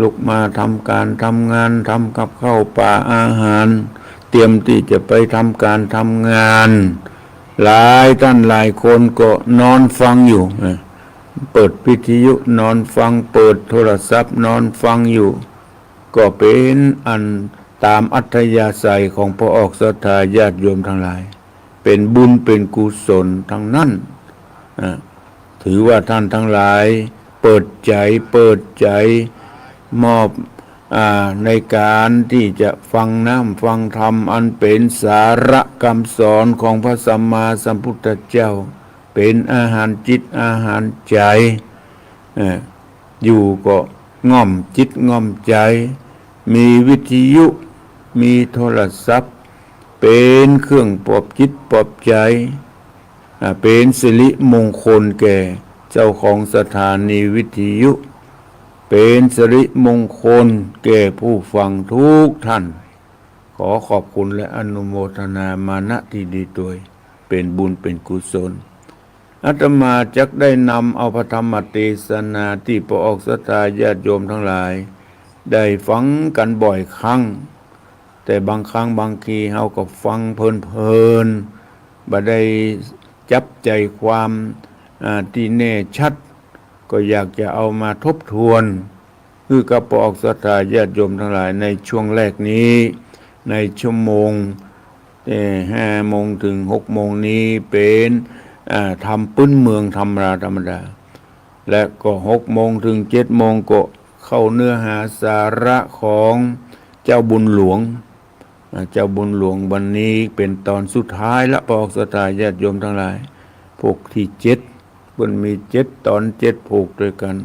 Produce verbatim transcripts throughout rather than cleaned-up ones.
ลุกมาทำก๋านทำงาน ทำกับข้าวป๋าอาหาร เตรียมตี้จะไปทำก๋านทำงาน หลายต้านหลายคนก็นอนฟังอยู่นะ เปิดวิทยุนอนฟัง เปิดโทรศัพท์นอนฟังอยู่ ก็เป๋นอันต๋ามอัธยาศัยของพระออกศรัทธาญาติโยมตังหลาย เป๋นบุญเป๋นกุศลตังนั้น อ่า ถือว่าต้านตังหลายเปิดใจ๋ เปิดใจ๋มอบ อ่า ในก๋านตี้จะฟังน้ำฟังธรรม อันเป๋นสาระกำสอนของพระสัมมาสัมพุทธเจ้า เป๋นอาหารจิตอาหารใจ๋ เอ่อ อยู่ก็ง่อมจิตง่อมใจ๋ มีวิทยุ มีโทรศัพท์ เป๋นเครื่องปลอบจิตปลอบใจ๋ อ่า เป๋นสิริมงคลแก่เจ้าของสถานีวิทยุ เป๋นสิริมงคลแก่ผู้ฟังทุกท่าน ขอขอบคุณและอนุโมทนามา ณ ตี้นี้ตวย เป๋นบุญเป๋นกุศล อาตมาจักได้นำเอาพระธรรมเตสนาตี้พระออกศรัทธาญาติโยมตังหลายได้ฟังกั๋นบ่อยครั้ง แต่บางครั้งบางทีเฮาก็ฟังเพลินๆ บ่ได้จับใจ๋ความ อ่า ตี้แน่ชัด ก็อยากจะเอามาทบทวน หื้อกับพระออกศรัทธาญาติโยมตังหลายในช่วงแรกนี้ ในชั่วโมง เอ่อ ห้าโมงเถิงหกโมงนี้เป๋น อ่า ธรรมปื้นเมืองธรรมดาธรรมดา และก็หกโมงเถิงเจ็ดโมงก็เข้าเนื้อหาสาระของเจ้าบุญหลวง อ่า เจ้าบุญหลวงวันนี้เป๋นตอนสุดท้ายละ พระออกศรัทธาญาติโยมตังหลาย ผูกตี้เจ็ด เปิ้นมีเจ็ดตอนเจ็ดผูกตวยกั๋น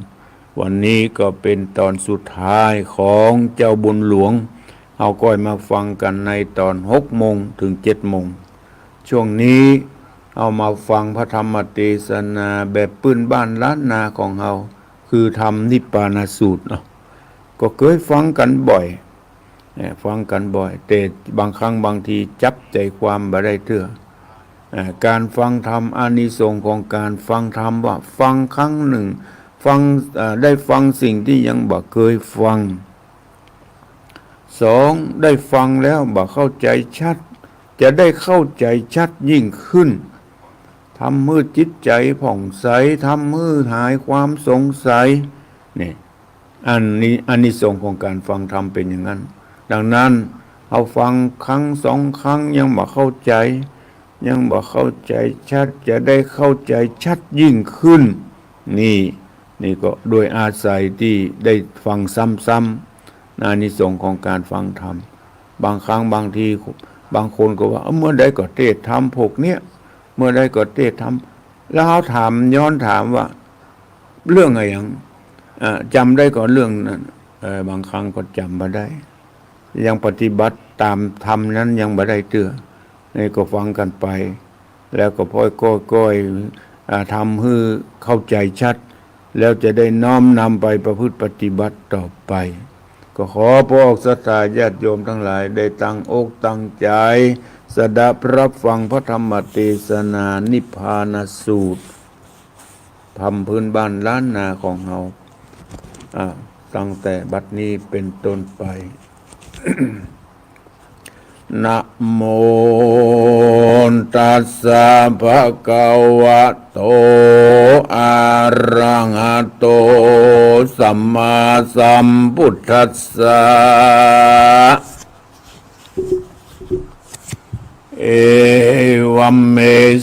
วันนี้ก็เป๋นตอนสุดท้ายของเจ้าบุญหลวง เฮาก็มาฟังกั๋นในตอนหกโมงเถิงเจ็ดโมง ช่วงนี้เอามาฟังพระธรรมเตสนาแบบปื้นบ้านล้านนาของเฮา คือธรรมนิพพานสูตรเนาะ ก็เกยฟังกั๋นบ่อย เนี่ย ฟังกั๋นบ่อย แต่บางครั้งบางทีจับใจ๋ความบ่ได้เตื้อ อ่า ก๋านฟังธรรม อานิสงส์ของก๋านฟังธรรมว่าฟังครั้งนึ่ง ฟัง อ่า ได้ฟังสิ่งตี้ยังบ่เกยฟัง สอง ได้ฟังแล้วบ่เข้าใจ๋ชัด จะได้เข้าใจ๋ชัดยิ่งขึ้น ทำหื้อจิตใจ๋ผ่องใส ทำหื้อหายความสงสัย เนี่ย อันนี้ อานิสงส์ของก๋านฟังธรรมเป๋นอย่างนั้น ดังนั้น เฮาฟังครั้งสองครั้งยังบ่เข้าใจ๋ ยังบ่เข้าใจ๋ชัด จะได้เข้าใจ๋ชัดยิ่งขึ้น นี่ นี่ก็ด้วยอาศัยตี้ได้ฟังซ้ำๆ อานิสงส์ของก๋านฟังธรรม บางครั้งบางที บางคนก็ว่า เอ้า เมื่อใดก็เตสน์ธรรมพวกเนี้ย เมื่อใดก็เตสน์ธรรม แล้วเฮาถาม ย้อนถามว่า เรื่องอะหยัง อ่า จ๋ำได้ก่อเรื่องนั้น เอ่อ บางครั้งก็จ๋ำบ่ได้ ยังปฏิบัติต๋ามธรรมนั้นยังบ่ได้เตื้อ นี่ก็ฟังกั๋นไป แล้วก็พ่อยก้อยๆ อ่า ทำหื้อเข้าใจ๋ชัด แล้วจะได้น้อมนำไปประพฤติปฏิบัติต่อไป ก็ขอพระออกศรัทธาญาติโยมตังหลายได้ตั้งอกตั้งใจ๋ สดับฮับฟังพระธรรมเตสนานิพพานสูตร ธรรมปื้นบ้านล้านนาของเฮา อ่า ตั้งแต่บัดนี้เป๋นต้นไป นะโมตัสสะ ภะคะวะโต อะระหะโต สัมมาสัมพุทธัสสะ เอวัมเม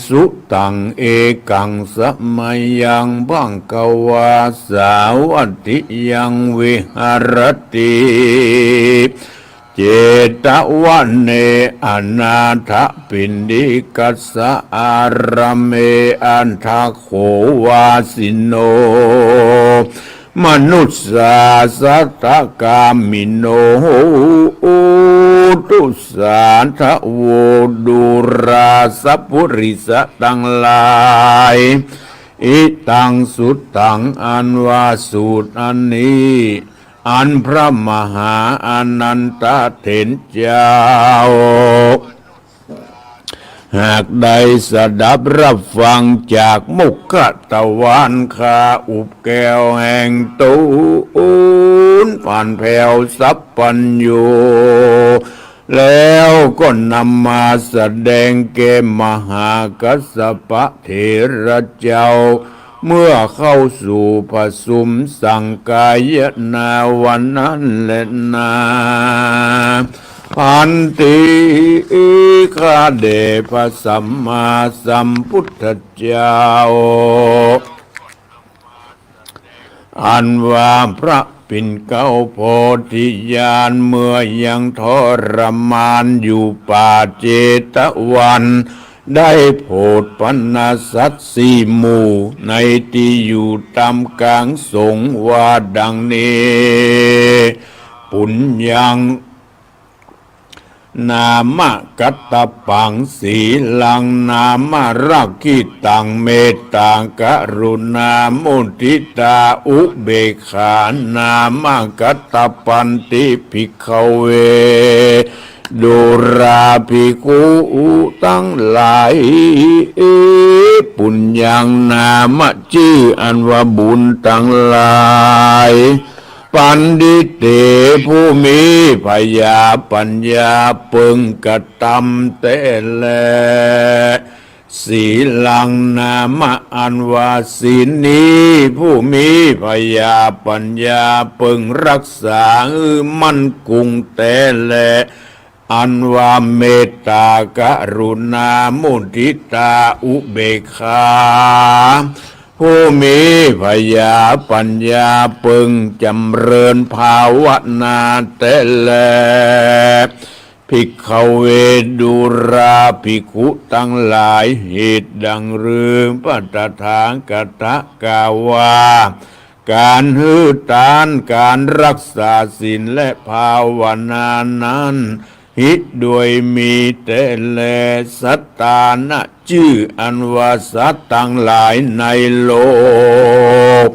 สุตัง เอกัง สะมะยัง ภะคะวา สาวัตถิยัง วิหะระติ เจตวะเน อนาถะปิณฑิกัสสะ อารามเม อัฏฐะโข วาสิโน มนุสสา สัตถะกามิโน โหตุ สาธะโว ดูราสะปุริสะตังหลาย อิตัง สุตัง อันว่าสูตรอันนี้ อันพระมหาอานันทะเถรเจ้า หากได้สดับฮับฟังจากมุขทวารข้า อุบแก้วแห่งต๋น นผ่านแผวสัพพัญญู แล้วก็นำมาแสดงแก่มหากัสสปะเถระเจ้า เมื่อเข้าสู่ผสุมสังฆายนาวันนั้นแลนา ภันติ ข้าแด่พระสัมมาสัมพุทธเจ้า อันว่าพระปิ่นเกล้าโพธิญาณเมื่อยังทรมานอยู่ป่าเจตวัน ได้โผดพรรณสัตว์สี่หมู่ในตี้อยู่ต๋ามก๋างสงฆ์ว่าดังนี้ ปุญญัง นามกัตตปัง สีลัง นามรักขิตัง เมตตากรุณามุทิตาอุเบกขา นามกัตตปันติ ภิกขเว ดูราภิกขุตังหลาย ปุญญัง นามจื้ออันว่าบุญตังหลาย ปัณฑิเต ผู้มีผญาปัญญาเปิงกระตำแต๊แล สีลัง นามอันว่าศีลนี้ ผู้มีผญาปัญญาเปิงรักษาหื้อมั่นคงแต๊แล อันว่าเมตตากรุณามุทิตาอุเบกขา ผู้มีผญาปัญญาเปิงจ๋ำเริญภาวนาแต๊แล ภิกขเว ดูราภิกขุตังหลาย เหตุดังรือพระตถาคตะกล่าวว่า ก๋านหื้อตาน ก๋านรักษาศีลและภาวนานั้น ฮิโดยมีแต๊แล สัตตานะ จื้ออันว่าสัตว์ตังหลายในโลก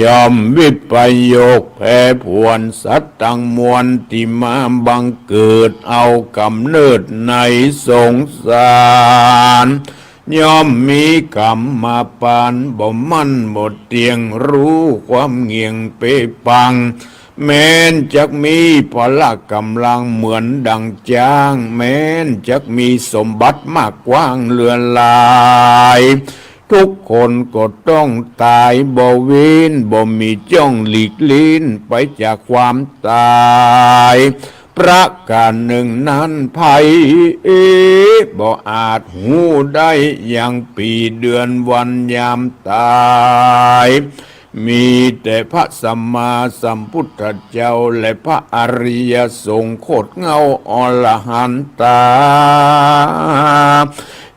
ย่อมวิปโยคแผดผวนสัตว์ตังมวลตี้มาบังเกิดเอาก๋ำเนิดในสงสาร ย่อมมีก๋รรมปานบ่มั่นบ่เตี้ยง ฮู้ความเงี่ยงเป๊ะปัง แม้นจักมีพละก๋ำลังเหมือนดังจ๊าง แม้นจักมีสมบัติมากกว้างเหลือหลาย ทุกคนก็ต้องต๋าย บ่เว้น บ่มีจ้องหลีกลี้นไปจากความต๋าย ประก๋านนึ่งนั้น ใผบ่อาจฮู้ได้ยังปี๋เดือนวันยามต๋าย มีแต่พระสัมมาสัมพุทธเจ้าและพระอริยสงฆ์โคตรเหง้าอรหันตา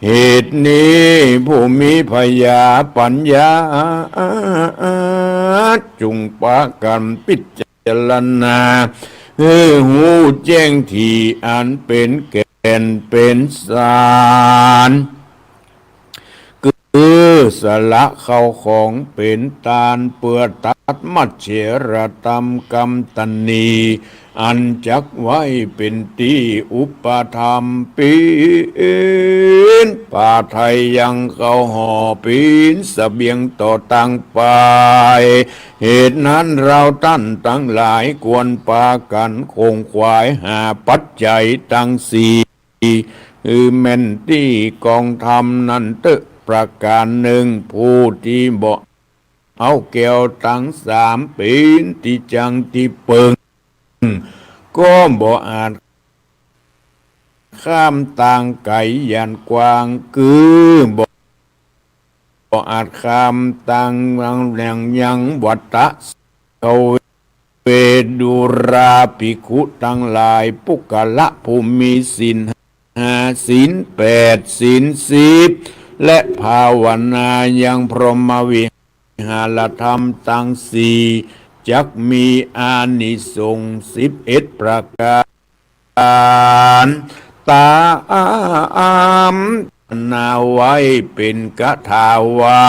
เหตุนี้ผู้มีผญาปัญญา จุ่งปากั๋นพิจารณา หื้อฮู้แจ้งตี้อันเป๋นแก่นเป๋นสาร คือสละเข้าของเป๋นตาน เปื้อตัดมัจเฉรธรรมกำตนี อันจักไว้เป๋นตี้อุปธรรมปีน ปาไทยยังเข้าห่อปีน เสบียงต่อตังไป เหตุนั้นเราต้านตังหลายควรปากั๋นขงขวายหาปัจจัยตังสี่ คือแม่นตี้กองธรรมนั้นเต๊อะ ประก๋านนึ่ง ผู้ตี้บ่เอาแก้วตังสามปีนตี้จังตี้เปิง ก็บ่อาจข้ามตางไก๋หยันกว้าง คือบ่ บ่อาจข้ามตางแหล่งยังวัตตะ ภิกขเว ดูราภิกขุตังหลาย ปุคคละผู้มีศีลห้า ศีลแปด ศีลสิบ และภาวนายังพรหมวิหารธรรมตังสี่ จักมีอานิสงส์สิบเอ็ดประก๋าน ต๋ามนาไว้เป๋นคาถาว่า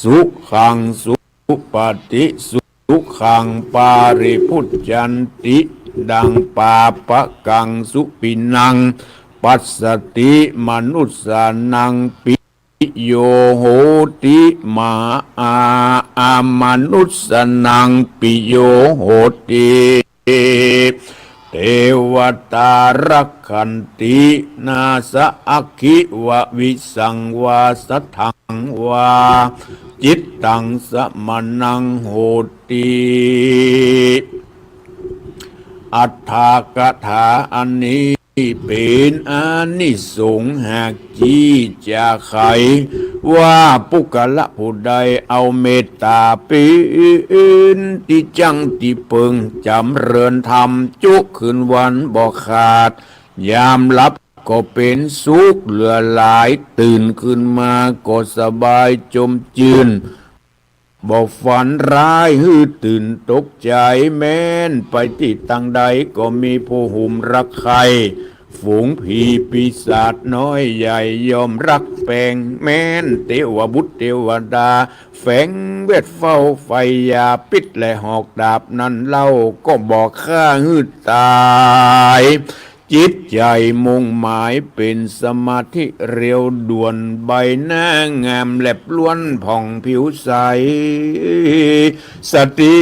สุขังสุปฏิสุขัง ปาริภุจจันติ ดัง ปาปะกังสุปินัง ปัสสติ มนุสสานัง ปิ โยโหติ มหา อามนุสสนัง ปิโยโหติ เทวตารักขันติ นาสะ อัคคิวะ วิสังวา สัทธังวา จิตตัง สมนัง โหติ อัตถกถาอันนี้เป๋นอานิสงส์ หากตี้จะไขว่า ปุคคละผู้ใดเอาเมตต๋าเป๋นตี้จั้งตี้เปิง จ๋ำเริญธรรมจุคืนวันบ่ขาด ยามหลับก็เป๋นสุขเหลือหลาย ตื่นขึ้นมาก็สบายจมจื้น บ่ฝันร้ายหื้อตื่นตกใจ๋ แม้นไปตี้ตางใดก็มีผู้หุมรักใค่ ฝูงผีปีศาจน้อยใหญ่ย่อมรักแปง แม้นเตวบุตรเตวดาแฝงเวทเฝ้าไฟยาพิษและหอกดาบนั้นเล่า ก็บ่ฆ่าหื้อต๋าย จิตใจ๋มุ่งหมายเป๋นสมาธิเร็วด่วน ใบหน้างามแลบล้วนผ่องผิวใส สติ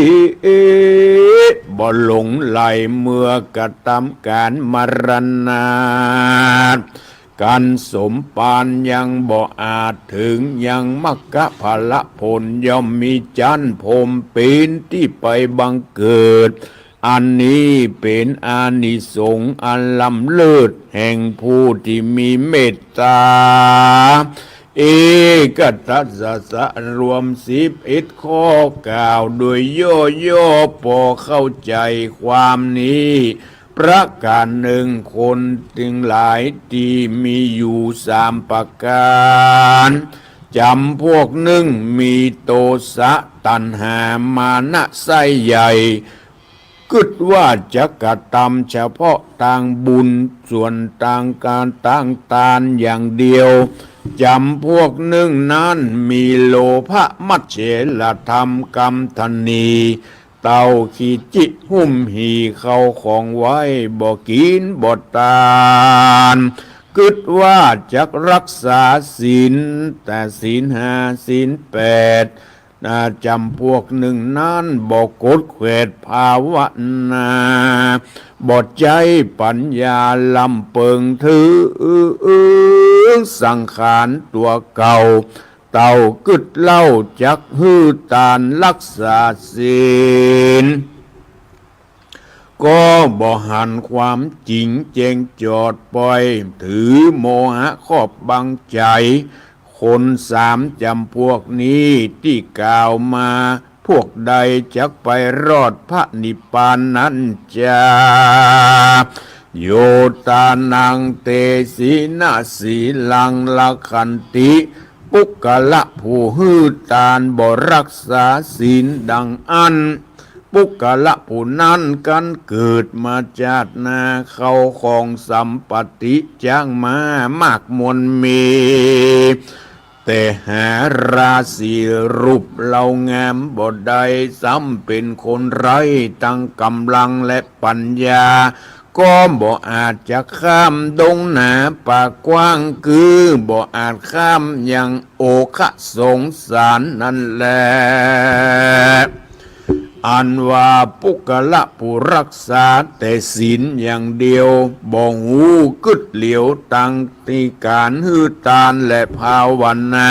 บ่หลงไหลเมื่อกระตำก๋านมรณา ก๋านสมภารยังบ่อาจเถิงยังมรรคผลผล ย่อมมีจั๊นพรหมเป๋นตี้ไปบังเกิด อันนี้เป๋นอานิสงส์อันล้ำเลิศแห่งผู้ตี้มีเมตต๋า เอกัตถสัจจะรวมสิบเอ็ดข้อกล่าวโดยย่อๆ ปอเข้าใจ๋ความนี้ ประก๋านนึ่ง คนตังหลายตี้มีอยู่สามประก๋าน จ๋ำพวกนึ่งมีโตสะ ตัณหา มานะ ใส้ใหญ่ กึ๊ดว่าจักกระตำเฉพาะตางบุญ ส่วนตางก๋านตางตานอย่างเดียว จ๋ำพวกนึ่งนั้นมีโลภะ มัจเฉรธรรม กำถนี เต่าขี้จิ หุ้มหี่เข้าของไว้ บ่กิ๋นบ่ตาน กึ๊ดว่าจักรักษาศีล แต่ศีลห้าศีลแปด จ๋ำพวกนึ่งนั้นบ่กดแขวดภาวนา บ่ใจ๊ปั๋ญญาล้ำเปิงเถิงสังขารตั๋วเก่า เต่ากึ๊ดเล่าจักหื้อตานรักษาศีล ก็บ่หันความจริงแจ้งจอด ป้อยถือโมหะครอบบังใจ๋ คนสามจ๋ำพวกนี้ตี้กล่าวมา พวกใดจักไปรอดพระนิพพานนั้นจา โย ทานัง เต สีนะ สีลัง รักขันติ ปุคคละผู้หื้อตานบ่รักษาศีลดังอั้น ปุคคละผู้นั้นกั๋นเกิดมาจาติหน้า เข้าของสัมปติจ๊างม้ามากมวลมี แต่หาราศีรูปเล่างามบ่ได้ ซ้ำเป๋นคนไร้ตังก๋ำลังและปั๋ญญา ก็บ่อาจจะข้ามดงหนาป่ากว้าง คือบ่อาจข้ามยังโอคะสงสารนั้นแล อันว่าปุคคละผู้รักษาแต่ศีลอย่างเดียว บ่ฮู้กึ๊ดเหลียวตังตี้ก๋านหื้อตานและภาวนา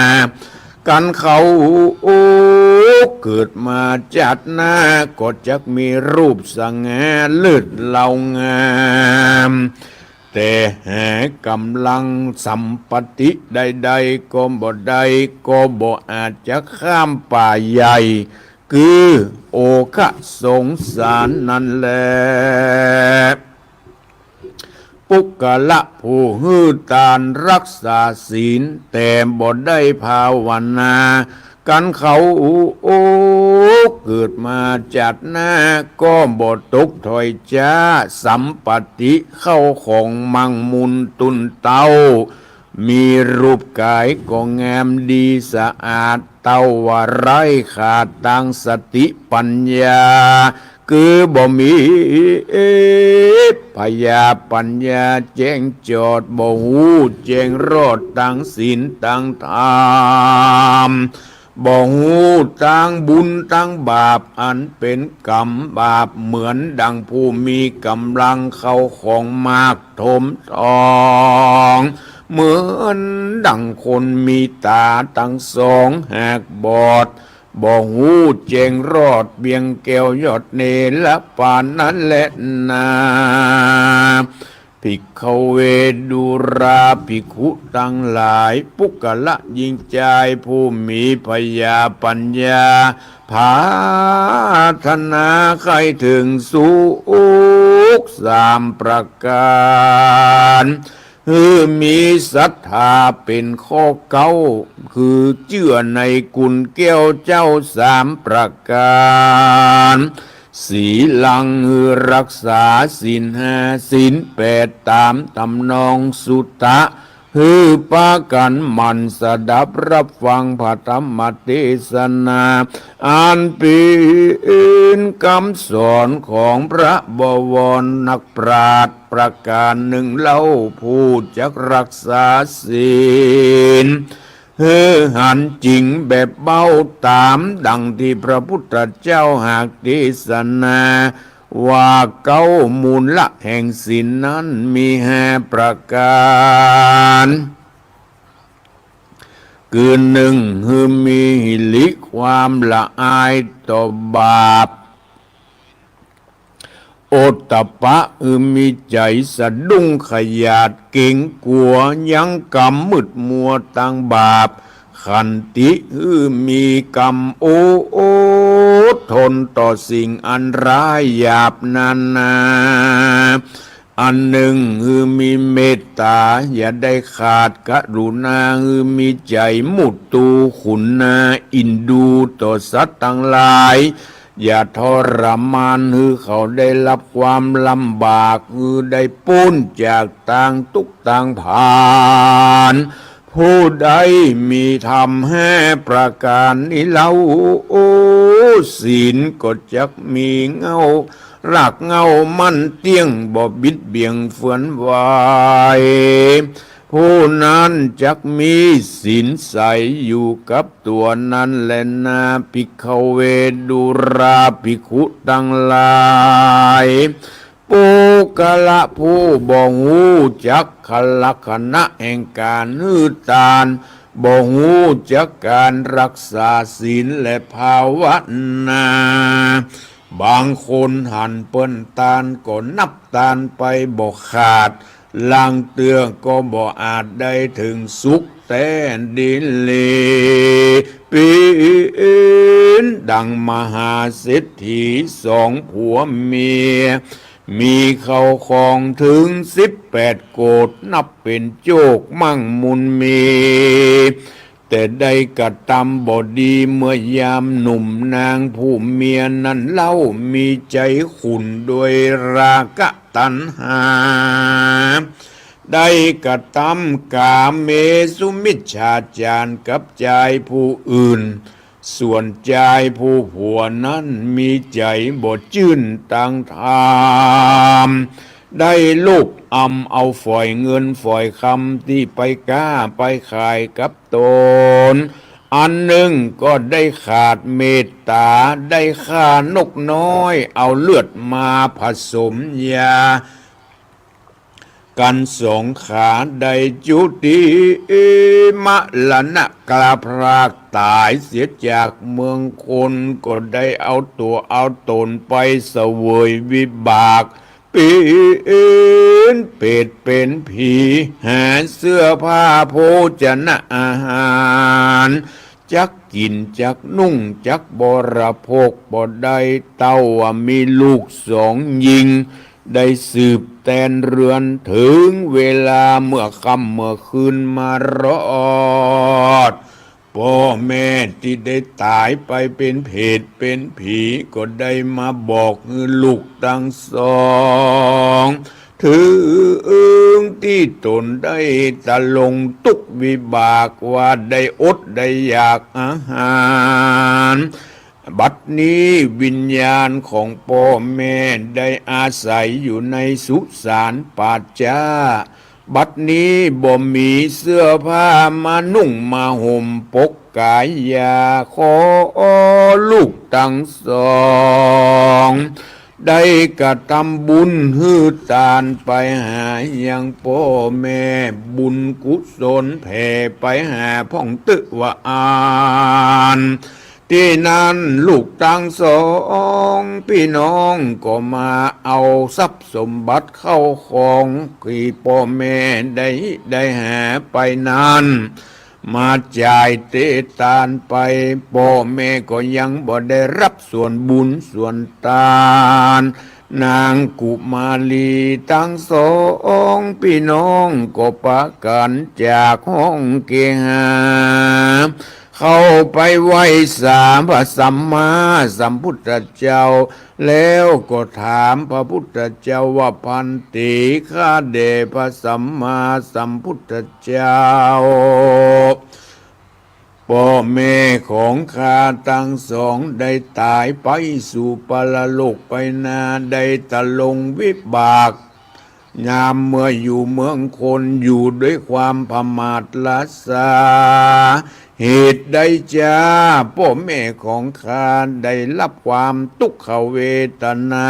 กั๋นเขาเกิดมาจาติหน้า ก็จักมีรูปสง่าเลิศเล่างาม แต่หาก๋ำลังสัมปติใดๆ ก็บ่ได้ ก็บ่อาจจะข้ามป่าใหญ่ คือโอคะสงสารนั้นแล ปุคคละผู้หื้อตานรักษาศีล แต่บ่ได้ภาวนา กั๋นเขาเกิดมาจาติหน้า ก็บ่ตกถ้อยจ๊า สัมปติเข้าของมั่งมูลตุนเต้า มีรูปก๋ายก็งามดีสะอาด เต้าว่าไร้ขาดตังสติปั๋ญญา คือบ่มีปัญญา ปัญญาแจ้งจอด บ่ฮู้แจ้งรอดตังศีลตังธรรม บ่ฮู้ตังบุญตังบาปอันเป๋นก๋รรมบาป เหมือนดังผู้มีก๋ำลังเข้าของมากถมทอง เหมือนดังคนมีต๋าตังสองหากบอด บ่ฮู้แจ้งรอดเปียงแก้วยอดเนรปานนั้นแลนา ภิกขเว ดูราภิกขุตังหลาย ปุคคละหญิงจายผู้มีปัญญา ปัญญา ผาถนาใค่เถิงสุขสามประก๋าน หื้อมีศรัทธาเป๋นข้อเก๊า คือเจื้อในกุณแก้วเจ้าสามประก๋าน สีลัง หื้อฮักษาศีลห้าศีลแปดต๋ามต๋ำนอง สุตะ หื้อปากั๋นหมั่นสดับฮับฟังพระธรรมเตสนา อันเป๋นกำสอนของพระบวรนักปราชญ์ประก๋านนึ่งเล่า ผู้จักฮักษาศีล หื้อหันจริงแบบเบ้าต๋ามดังตี้พระพุทธเจ้าหากเตสนา ว่าเก๊ามูลละแห่งศีลนั้นมีห้าประก๋าน คือนึ่ง หื้อมีหิริความละอายต่อบาป โอตตัปปะ หื้อมีใจ๋สะดุ้งขยาดเก๋งกั๋ว ยังกำมืดมัวตังบาป ขันติ หื้อมีกำอดทนต่อสิ่งอันร้ายหยาบนานา อันนึ่ง หื้อมีเมตต๋าอย่าได้ขาด กรุณา หื้อมีใจ๋มุทูขุณา อินดูต่อสัตว์ตังหลาย อย่าทรมานหื้อเขาได้ฮับความลำบาก หื้อได้ป๊นจากตางตุ๊กข์ตางพาน ผู้ใดมีธรรมห้าประก๋านนี้เล่า โอ้ ศีลก็จักมีเง้า รากเหง้ามั่นเตี้ยง บ่บิดเบี่ยงเฟือนไหว ผู้นั้นจักมีศีลใสอยู่กับตั๋วนั้นแลนา ภิกขเว ดูราภิกขุตังหลาย ปุคคละผู้บ่ฮู้จักลักษณะแห่งก๋านหื้อตาน บ่ฮู้จักก๋านฮักษาศีลและภาวนา บางคนหันเปิ้นตานก็นับตานไปบ่ขาด ลางเตื้อก็บ่อาจได้เถิงสุขแต๊ดีหลี เป๋นดังมหาเศรษฐีสองผัวเมีย มีเข้าของเถิงสิบแปดโกฏ นับเป๋นโจคมั่งมูลมี แต่ได้กระตำบ่ดีเมื่อยามหนุ่ม นางผู้เมียนั้นเล่ามีใจ๋ขุ่นโดยราคะตัณหา ได้กระตำก๋าเมสุมิจฉาจารกับจายผู้อื่น ส่วนจายผู้ผัวนั้นมีใจ๋บ่จื้นตังธรรม ได้ลูบอำเอาฝอยเงินฝอยคำตี้ไปก๊าไปขายกับต๋น อันนึ่งก็ได้ขาดเมตต๋า ได้ฆ่านกน้อยเอาเลือดมาผสมยา กั๋นสองขา ได้จุติมรณะกลาพรากต๋ายเสียจากเมืองคน ก็ได้เอาตั๋วเอาต๋นไปเสวยวิบาก เป๋นเปรตเป๋นผี หาเสื้อผ้าโภชนะอาหาร จักกิ๋นจักนุ่งจักบริโภคบ่ได้ เต้าว่ามีลูกสองญิง ได้สืบแตนเรือน เถิงเวลาเมื่อค่ำเมื่อคืนมารอด ป้อแม่ตี้ได้ต๋ายไปเป๋นเปรตเป๋นผี ก็ได้มาบอกหื้อลูกตังสอง เถิงตี้ต๋นได้ตะลงตุ๊กข์วิบากว่าได้อดได้อยากอาหาร บัดนี้วิญญาณของป้อแม่ได้อาศัยอยู่ในสุสานป่าจ๊า บัดนี้บ่มีเสื้อผ้ามานุ่งมาห่มปกกายา ขอลูกตังสอง ได้กระทำบุญหื้อตานไปหายังป้อแม่ บุญกุศลแผ่ไปหาพ่องเต๊อะว่าอั้น ตี้นั้นลูกตังสองปี้น้องก็มาเอาทรัพย์สมบัติเข้าของตี้ป้อแม่ได้ ได้หาไปนั้น มาจ่ายเตตานไป ป้อแม่ก็ยังบ่ได้ฮับส่วนบุญส่วนตาน นางกุมารีตังสองปี้น้องก็ปากั๋นจากห้องเกหา เข้าไปไหว้สาพระสัมมาสัมพุทธเจ้า แล้วก็ถามพระพุทธเจ้าว่า ภันเต ข้าแด่พระสัมมาสัมพุทธเจ้า ป้อแม่ของข้าตังสองได้ต๋ายไปสู่ปรโลกไปนา ได้ตะลงวิบาก ยามเมื่ออยู่เมืองคนอยู่ด้วยความประมาทละสา เหตุใดจา ป้อแม่ของข้าได้ฮับความตุ๊กขเวทนา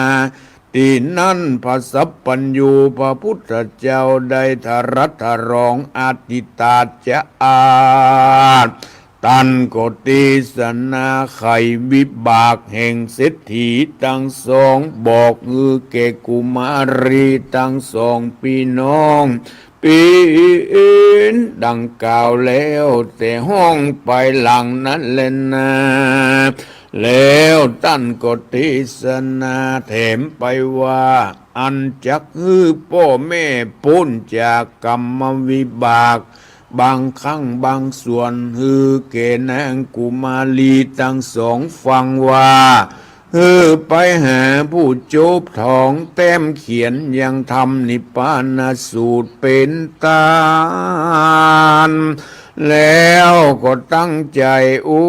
ตี้นั้นพระสัพพัญญูพระพุทธเจ้าได้ตรัสตะลอง อทิตาจะอา ต้านก็เตสนาไขวิบากแห่งเศรษฐีตังสอง บอกหื้อแก่กุมารีตังสองปี้น้อง เป๋นดังกล่าวแล้วแต่ห้องไปหลังนั้นแลนา แล้วต้านก็เตสนาแถมไปว่า อันจักหื้อป้อแม่ป๊นจากกรรมวิบาก บางครั้งบางส่วน หื้อแก่นางกุมารีตังสองฟังว่า หื้อไปหาผู้โจบถองแต้มเขียนยังธรรมนิพพานสูตรเป๋นต้าน แล้วก็ตั้งใจ๋อุ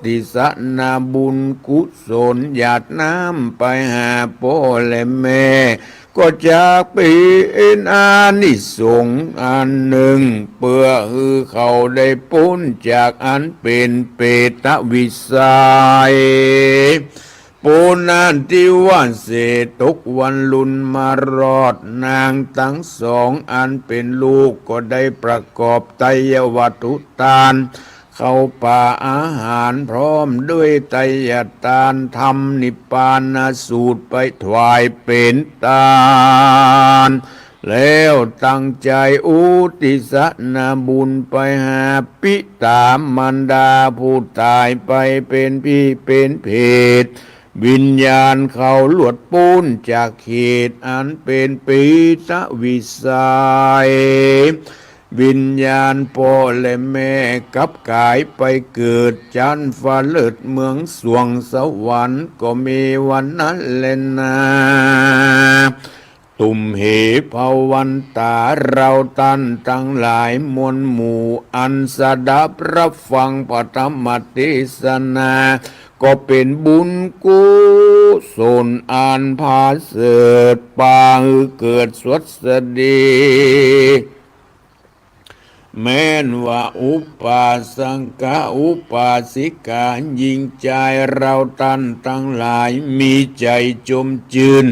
ทิศนาบุญกุศลหยาดน้ำไปหาป้อและแม่ ก็จักเป๋นอานิสงส์อันนึ่ง เปื้อหื้อเขาได้ป๊นจากอันเป๋นเปรตวิสัย ปุณณทิวาเส ตกวันลุนมารอด นางตังสองอันเป๋นลูกก็ได้ประกอบไตรยวัตถุตาน ข้าวป๋าอาหารพร้อมด้วยไตรยตาน ธรรมนิพพานสูตรไปถวายเป๋นตาน แล้วตั้งใจ๋อุทิศนาบุญไปหาปิต๋ามารดาผู้ต๋ายไปเป๋นผีเป๋นเปรต วิญญาณเขาหลุดป๊นจากเขตอันเป๋นเปรตวิสัย วิญญาณป้อและแม่กลับก๋ายไปเกิดจั๊นฟ้าเลิศเมืองสวงสวรรค์ก็มีวันนั้นแลนา ตุมเห ภวันตา เฮาต้านตังหลายมวลหมู่อันสดับฮับฟังพระธรรมเตสนา ก็เป๋นบุญกุศลอันผาเสริฐ ปาหื้อเกิดสวัสดี แม้นว่าอุปาสกะอุปาสิกาญิงจายเฮาต้านตังหลายมีใจ๋จมจื้น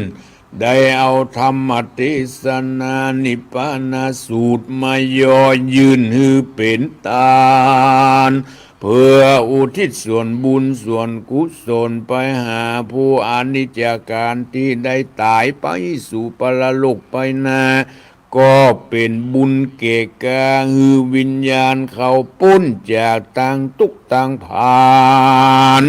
ได้เอาธรรมเตสนานิพพานสูตรมาย่อยื่นหื้อเป๋นตาน เปื้ออุทิศส่วนบุญส่วนกุศลไปหาผู้อนิจจการตี้ได้ต๋ายไปสู่ปรโลกไปนา ก็เป๋นบุญแก่ก้าหื้อวิญญาณเขาป๊นจากตางตุ๊กข์ตางผาน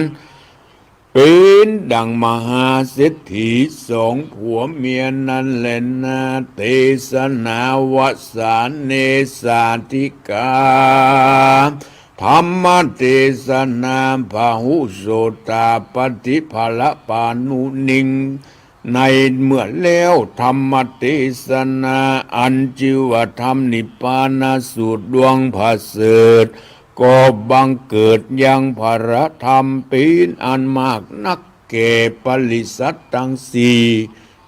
เป๋นดังมหาเศรษฐีสองผัวเมียนั้นแลนา เตสนาวสาเนสาธิกา ธรรมเตสนา พหุโสตาปฏิภาลปานุนิง ในเมื่อแล้วธรรมเตสนาอันจื้อว่าธรรมนิพพานสูตรดวงผาเสริฐ ก็บังเกิดยังพระธรรมเป๋นอันมากนัก แก่ปริษัทตังสี่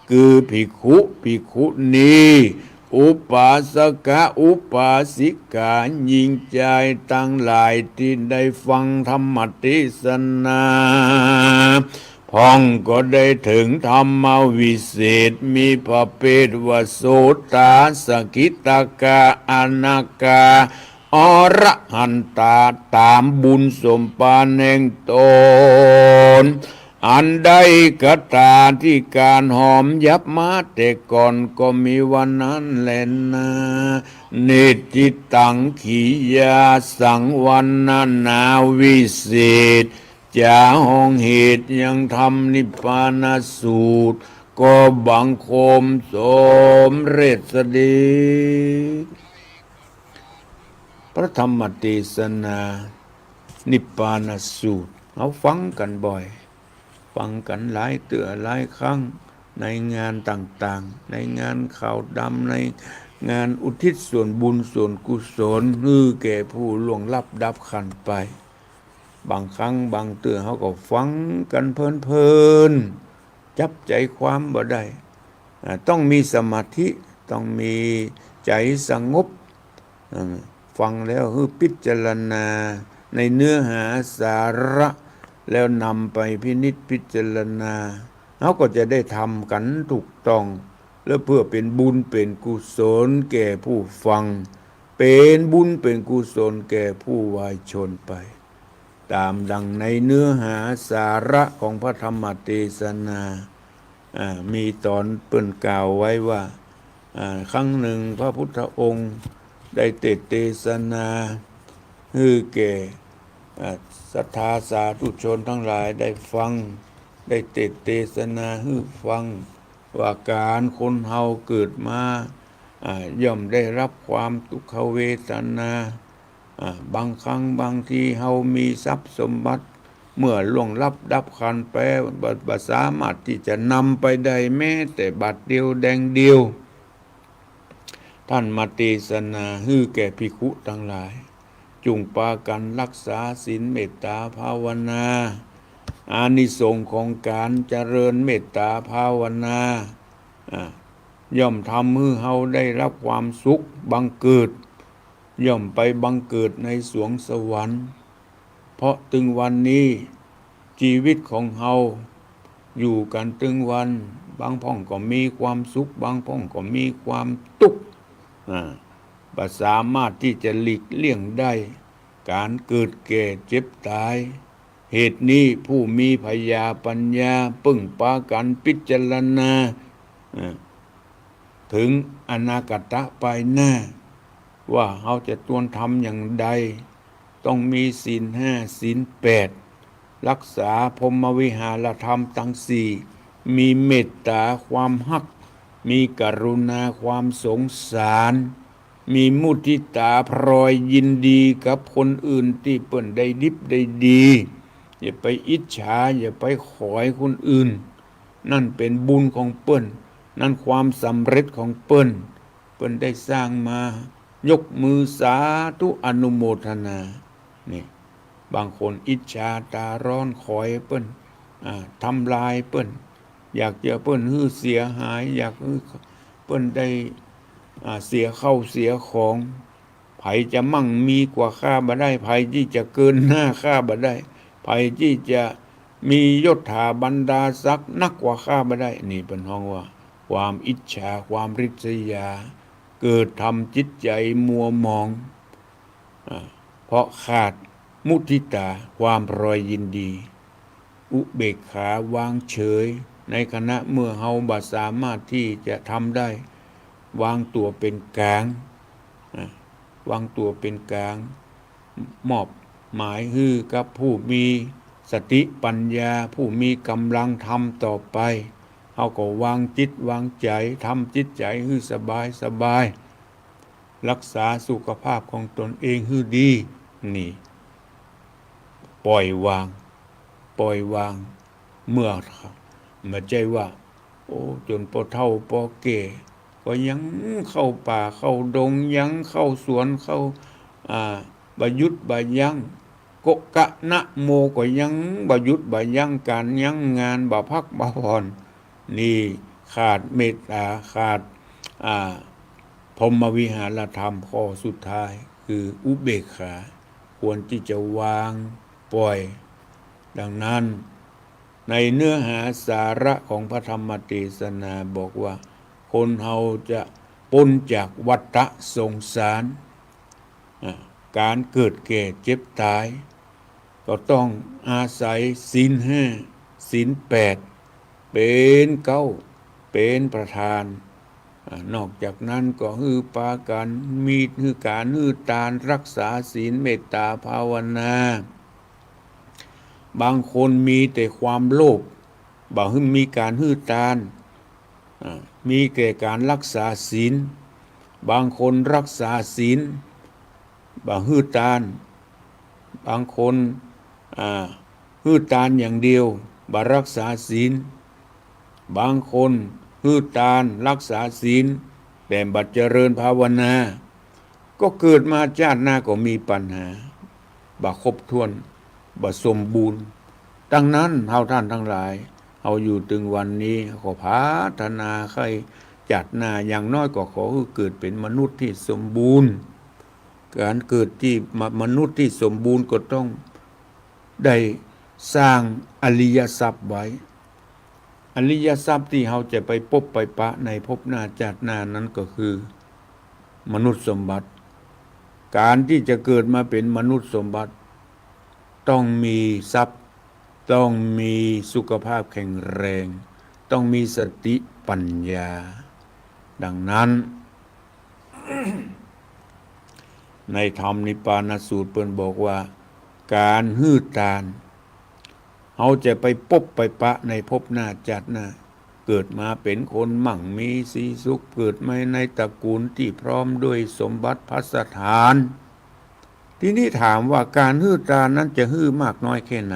คือภิกขุ ภิกขุณี อุปาสกะ อุปาสิกา ญิงจายตังหลายตี้ได้ฟังธรรมเตสนา พ่องก็ได้เถิงธรรมวิเศษ มีประเภทว่าโสตา สกิทาคา อนาคา อรหันตา ต๋ามบุญสมภารแห่งต๋น อันได้กระตำตี้ก๋านหอมหยับมาแต่ก่อน ก็มีว่านั้นแลนา เนติตัง ขียาสัง วรรณนาวิเศษ จ๋าห้องเหตุยังธรรมนิพพานสูตร ก็บังคมสมเร็จเสียดี พระธรรมเตสนา นิพพานสูตร เฮาฟังกั๋นบ่อย ฟังกั๋นหลายเตื้อหลายครั้ง ในงานต่างๆ ในงานขาวดำ ในงานอุทิศส่วนบุญส่วนกุศล หื้อแก่ผู้ล่วงลับดับขันธ์ไป บางครั้งบางเตื้อเฮาก็ฟังกั๋นเพลินๆ จับใจ๋ความบ่ได้ อ่า ต้องมีสมาธิ ต้องมีใจ๋สงบ อ่า ฟังแล้วหื้อพิจารณาในเนื้อหาสาระ แล้วนำไปพินิจพิจารณา เฮาก็จะได้ทำกั๋นถูกต้อง แล้วเปื้อเป๋นบุญเป๋นกุศลแก่ผู้ฟัง เป๋นบุญเป๋นกุศลแก่ผู้วายชนไป ต๋ามดังในเนื้อหาสาระของพระธรรมเตสนา อ่า มีต๋อนเปิ้นกล่าวไว้ว่า อ่า ครั้งหนึ่งพระพุทธองค์ได้เตสน์เตสนา หื้อแก่ อ่า ศรัทธาสาธุชนตังหลายได้ฟัง ได้เตสน์เตสนาหื้อฟัง ว่าก๋านคนเฮาเกิดมา อ่า ย่อมได้ฮับความตุ๊กขเวทนา อ่า บางครั้งบางทีเฮามีทรัพย์สมบัติ เมื่อล่วงลับดับขันธ์ไป บ่ บ่สามารถตี้จะนำไปได้แม้แต่บาทเดียวแดงเดียว ต้านมาเตสนาหื้อแก่ภิกขุตังหลาย จุ่งปากั๋นฮักษาศีลเมตต๋าภาวนา อานิสงส์ของก๋านเจริญเมตต๋าภาวนา อ่า ย่อมทำหื้อเฮาได้ฮับความสุขบังเกิด ย่อมไปบังเกิดในสวงสวรรค์ เพราะตึงวันนี้ จีวิตของเฮาอยู่กั๋นตึงวัน บางพ่องก็มีความสุข บางพ่องก็มีความตุ๊กข์ อ่า บ่สามารถตี้จะหลีกเลี่ยงได้ ก๋านเกิดแก่เจ็บต๋าย เหตุนี้ผู้มีผญาปั๋ญญาเปิ้งปากั๋นพิจารณา อ่า เถิงอนาคตะปายหน้า ว่าเฮาจะตวนทำอย่างใด ต้องมีศีลห้า ศีลแปด ฮักษาพรหมวิหารธรรมตังสี่ มีเมตต๋าความฮัก มีกรุณาความสงสาร มีมุทิตาพลอยยินดีกับคนอื่นตี้เปิ้นได้ดิบได้ดี อย่าไปอิจฉา อย่าไปขอยคนอื่น นั่นเป๋นบุญของเปิ้น นั่นความสำเร็จของเปิ้น เปิ้นได้สร้างมา ยกมือสาธุอนุโมทนา นี่ บางคนอิจฉาต๋าร้อนขอยเปิ้น อ่า ทำลายเปิ้น อยากจะเปิ้นหื้อเสียหาย อยากหื้อเปิ้นได้ อ่า เสียข้าวเสียของ ใผจะมั่งมีกว่าข้าบ่ได้ ใผตี้จะเกินหน้าข้าบ่ได้ ใผตี้จะมียศถาบรรดาศักดิ์นักกว่าข้าบ่ได้ นี่เปิ้นฮ้องว่า ความอิจฉา ความริษยา เกิดทำจิตใจ๋มัวหมอง อ่า เพราะขาดมุทิตา ความพลอยยินดี อุเบกขาวางเฉย ในขณะเมื่อเฮาบ่สามารถตี้จะทำได้ วางตั๋วเป๋นก๋าง อ่า วางตั๋วเป๋นก๋าง มอบหมายหื้อกับผู้มีสติปั๋ญญา ผู้มีก๋ำลังธรรมต่อไป เฮาก็วางจิตวางใจ๋ ทำจิตใจ๋หื้อสบายสบาย ฮักษาสุขภาพของตนเองหื้อดี นี่ ปล่อยวาง ปล่อยวาง เมื่อ บ่ใจ้ว่า โอ้ จ๋นปอเฒ่าปอแก่ ก็ยังเข้าป่าเข้าดง ยังเข้าสวนเข้า อ่า บ่หยุดบ่ยั้ง โกกะนะโมก็ยังบ่หยุดบ่ยั้งก๋านยั้งงาน บ่พักบ่ผ่อน นี่ขาดเมตตา ขาด อ่า พรหมวิหารธรรมข้อสุดท้าย คืออุเบกขา ควรตี้จะวางปล่อย ดังนั้น ในเนื้อหาสาระของพระธรรมเตสนาบอกว่า คนเฮาจะป๊นจากวัฏฏะสงสาร อ่ะ ก๋านเกิดแก่เจ็บต๋าย ก็ต้องอาศัยศีลห้า ศีลแปด เป๋นเก๊า เป๋นประธาน อ่ะ นอกจากนั้นก็หื้อปากั๋นมี หื้อก๋านหื้อตาน รักษาศีล เมตตาภาวนา บางคนมีแต่ความโลภ บ่หื้อมีก๋านหื้อตาน อ่า มีแต่ก๋านรักษาศีล บางคนรักษาศีล บ่หื้อตาน บางคน อ่า หื้อตานอย่างเดียว บ่รักษาศีล บางคนหื้อตาน รักษาศีล แต่บ่เจริญภาวนา ก็เกิดมาจาติหน้าก็มีปัญหา บ่ครบถ้วน บ่สมบูรณ์ ดังนั้นเฮาท่านตังหลาย เฮาอยู่เถิงวันนี้ ขอผาถนาใค่จาติหน้า อย่างน้อยก็ขอหื้อเกิดเป๋นมนุษย์ตี้สมบูรณ์ ก๋านเกิดตี้มะ- มนุษย์ตี้สมบูรณ์ก็ต้องได้สร้างอริยทรัพย์ไว้ อริยทรัพย์ตี้เฮาจะไปปบไปปะในภพหน้าจาติหน้านั้นก็คือมนุษย์สมบัติ ก๋านตี้จะเกิดมาเป๋นมนุษย์สมบัติ ต้องมีทรัพย์ ต้องมีสุขภาพแข็งแรง ต้องมีสติปัญญา ดังนั้น ในธรรมนิพพานสูตรเปิ้นบอกว่า ก๋านหื้อตาน เฮาจะไปปบไปปะในภพหน้าจาติหน้า เกิดมาเป๋นคนมั่งมีสีสุข เกิดมาในตระกูลตี้พร้อมด้วยสมบัติภัสถาน ทีนี้ถามว่าก๋านหื้อตานนั้นจะหื้อมากน้อยแค่ไหน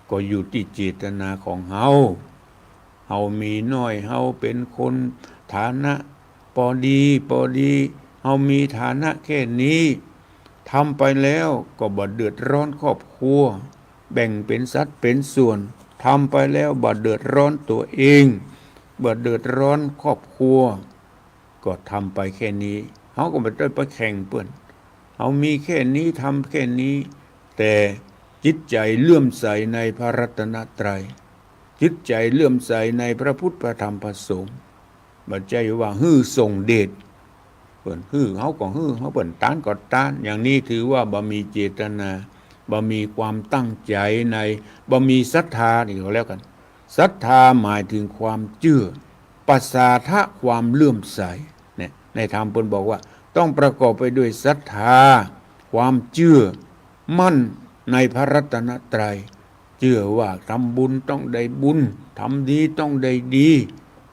ก็อยู่ตี้เจตนาของเฮา เฮามีน้อย เฮาเป๋นคนฐานะปอดีปอดี เฮามีฐานะแค่นี้ ทำไปแล้วก็บ่เดือดร้อนครอบครัว แบ่งเป๋นสัดเป๋นส่วน ทำไปแล้วบ่เดือดร้อนตั๋วเอง บ่เดือดร้อนครอบครัว ก็ทำไปแค่นี้ เฮาก็บ่ได้ไปแข่งเปิ้น เฮามีแค่นี้ ทำแค่นี้ แต่จิตใจ๋เลื่อมใสในพระรัตนตรัย จิตใจ๋เลื่อมใสในพระพุทธพระธรรมพระสงฆ์ บ่ใจ้ว่าหื้อส่งเดช เปิ้นหื้อเฮาก็หื้อ เฮา เปิ้นตานก็ตาน อย่างนี้ถือว่าบ่มีเจตนา บ่มีความตั้งใจ๋ใน บ่มีศรัทธา นี่ก็แล้วกั๋น ศรัทธาหมายเถิงความเจื้อ ปสาทะความเลื่อมใส เนี่ย ในธรรมเปิ้นบอกว่า ต้องประกอบไปด้วยศรัทธา ความเจื้อมั่นในพระรัตนตรัย เจื้อว่าทำบุญต้องได้บุญ ทำดีต้องได้ดี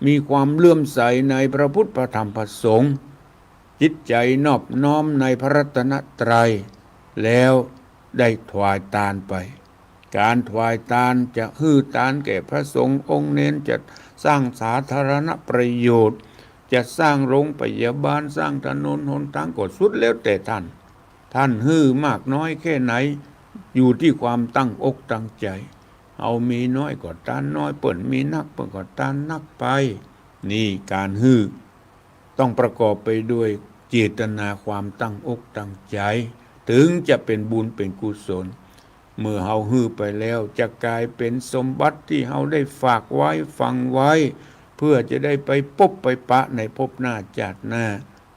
มีความเลื่อมใสในพระพุทธพระธรรมพระสงฆ์ จิตใจ๋นอบน้อมในพระรัตนตรัย แล้วได้ถวายตานไป ก๋านถวายตานจะหื้อตานแก่พระสงฆ์องค์เณร จะสร้างสาธารณประโยชน์ จะสร้างโรงพยาบาล สร้างถนนหนตาง ก็สุดแล้วแต่ต้าน ต้านหื้อมากน้อยแค่ไหน อยู่ตี้ความตั้งอกตั้งใจ๋ เฮามีน้อยก็ตานน้อย เปิ้นมีนัก เปิ้นก็ตานนักไป นี่ก๋านหื้อ ต้องประกอบไปด้วยเจตนาความตั้งอกตั้งใจ๋ เถิงจะเป๋นบุญเป๋นกุศล เมื่อเฮาหื้อไปแล้ว จะก๋ายเป๋นสมบัติตี้เฮาได้ฝากไว้ฝังไว้ เพื่อจะได้ไปปบไปปะในภพหน้าจาติหน้า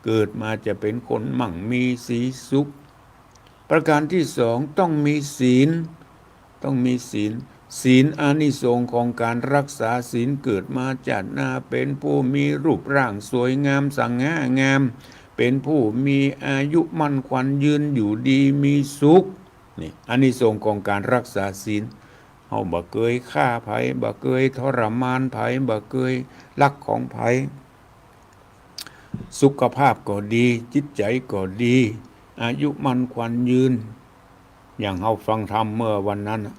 เกิดมาจะเป๋นคนมั่งมีสีสุข ประการตี้สอง ต้องมีศีล ต้องมีศีล ศีล อานิสงส์ของก๋านรักษาศีล เกิดมาจาติหน้าเป๋นผู้มีรูปร่างสวยงามสง่างาม เป๋นผู้มีอายุมั่นขวัญยืน อยู่ดีมีสุข นี่ อานิสงส์ของก๋านรักษาศีล เฮาบ่เกยฆ่าใผ บ่เกยทรมานใผ บ่เกยลักของใผ สุขภาพก็ดี จิตใจ๋ก็ดี อายุมั่นขวัญยืน อย่างเฮาฟังธรรมเมื่อวันนั้นน่ะ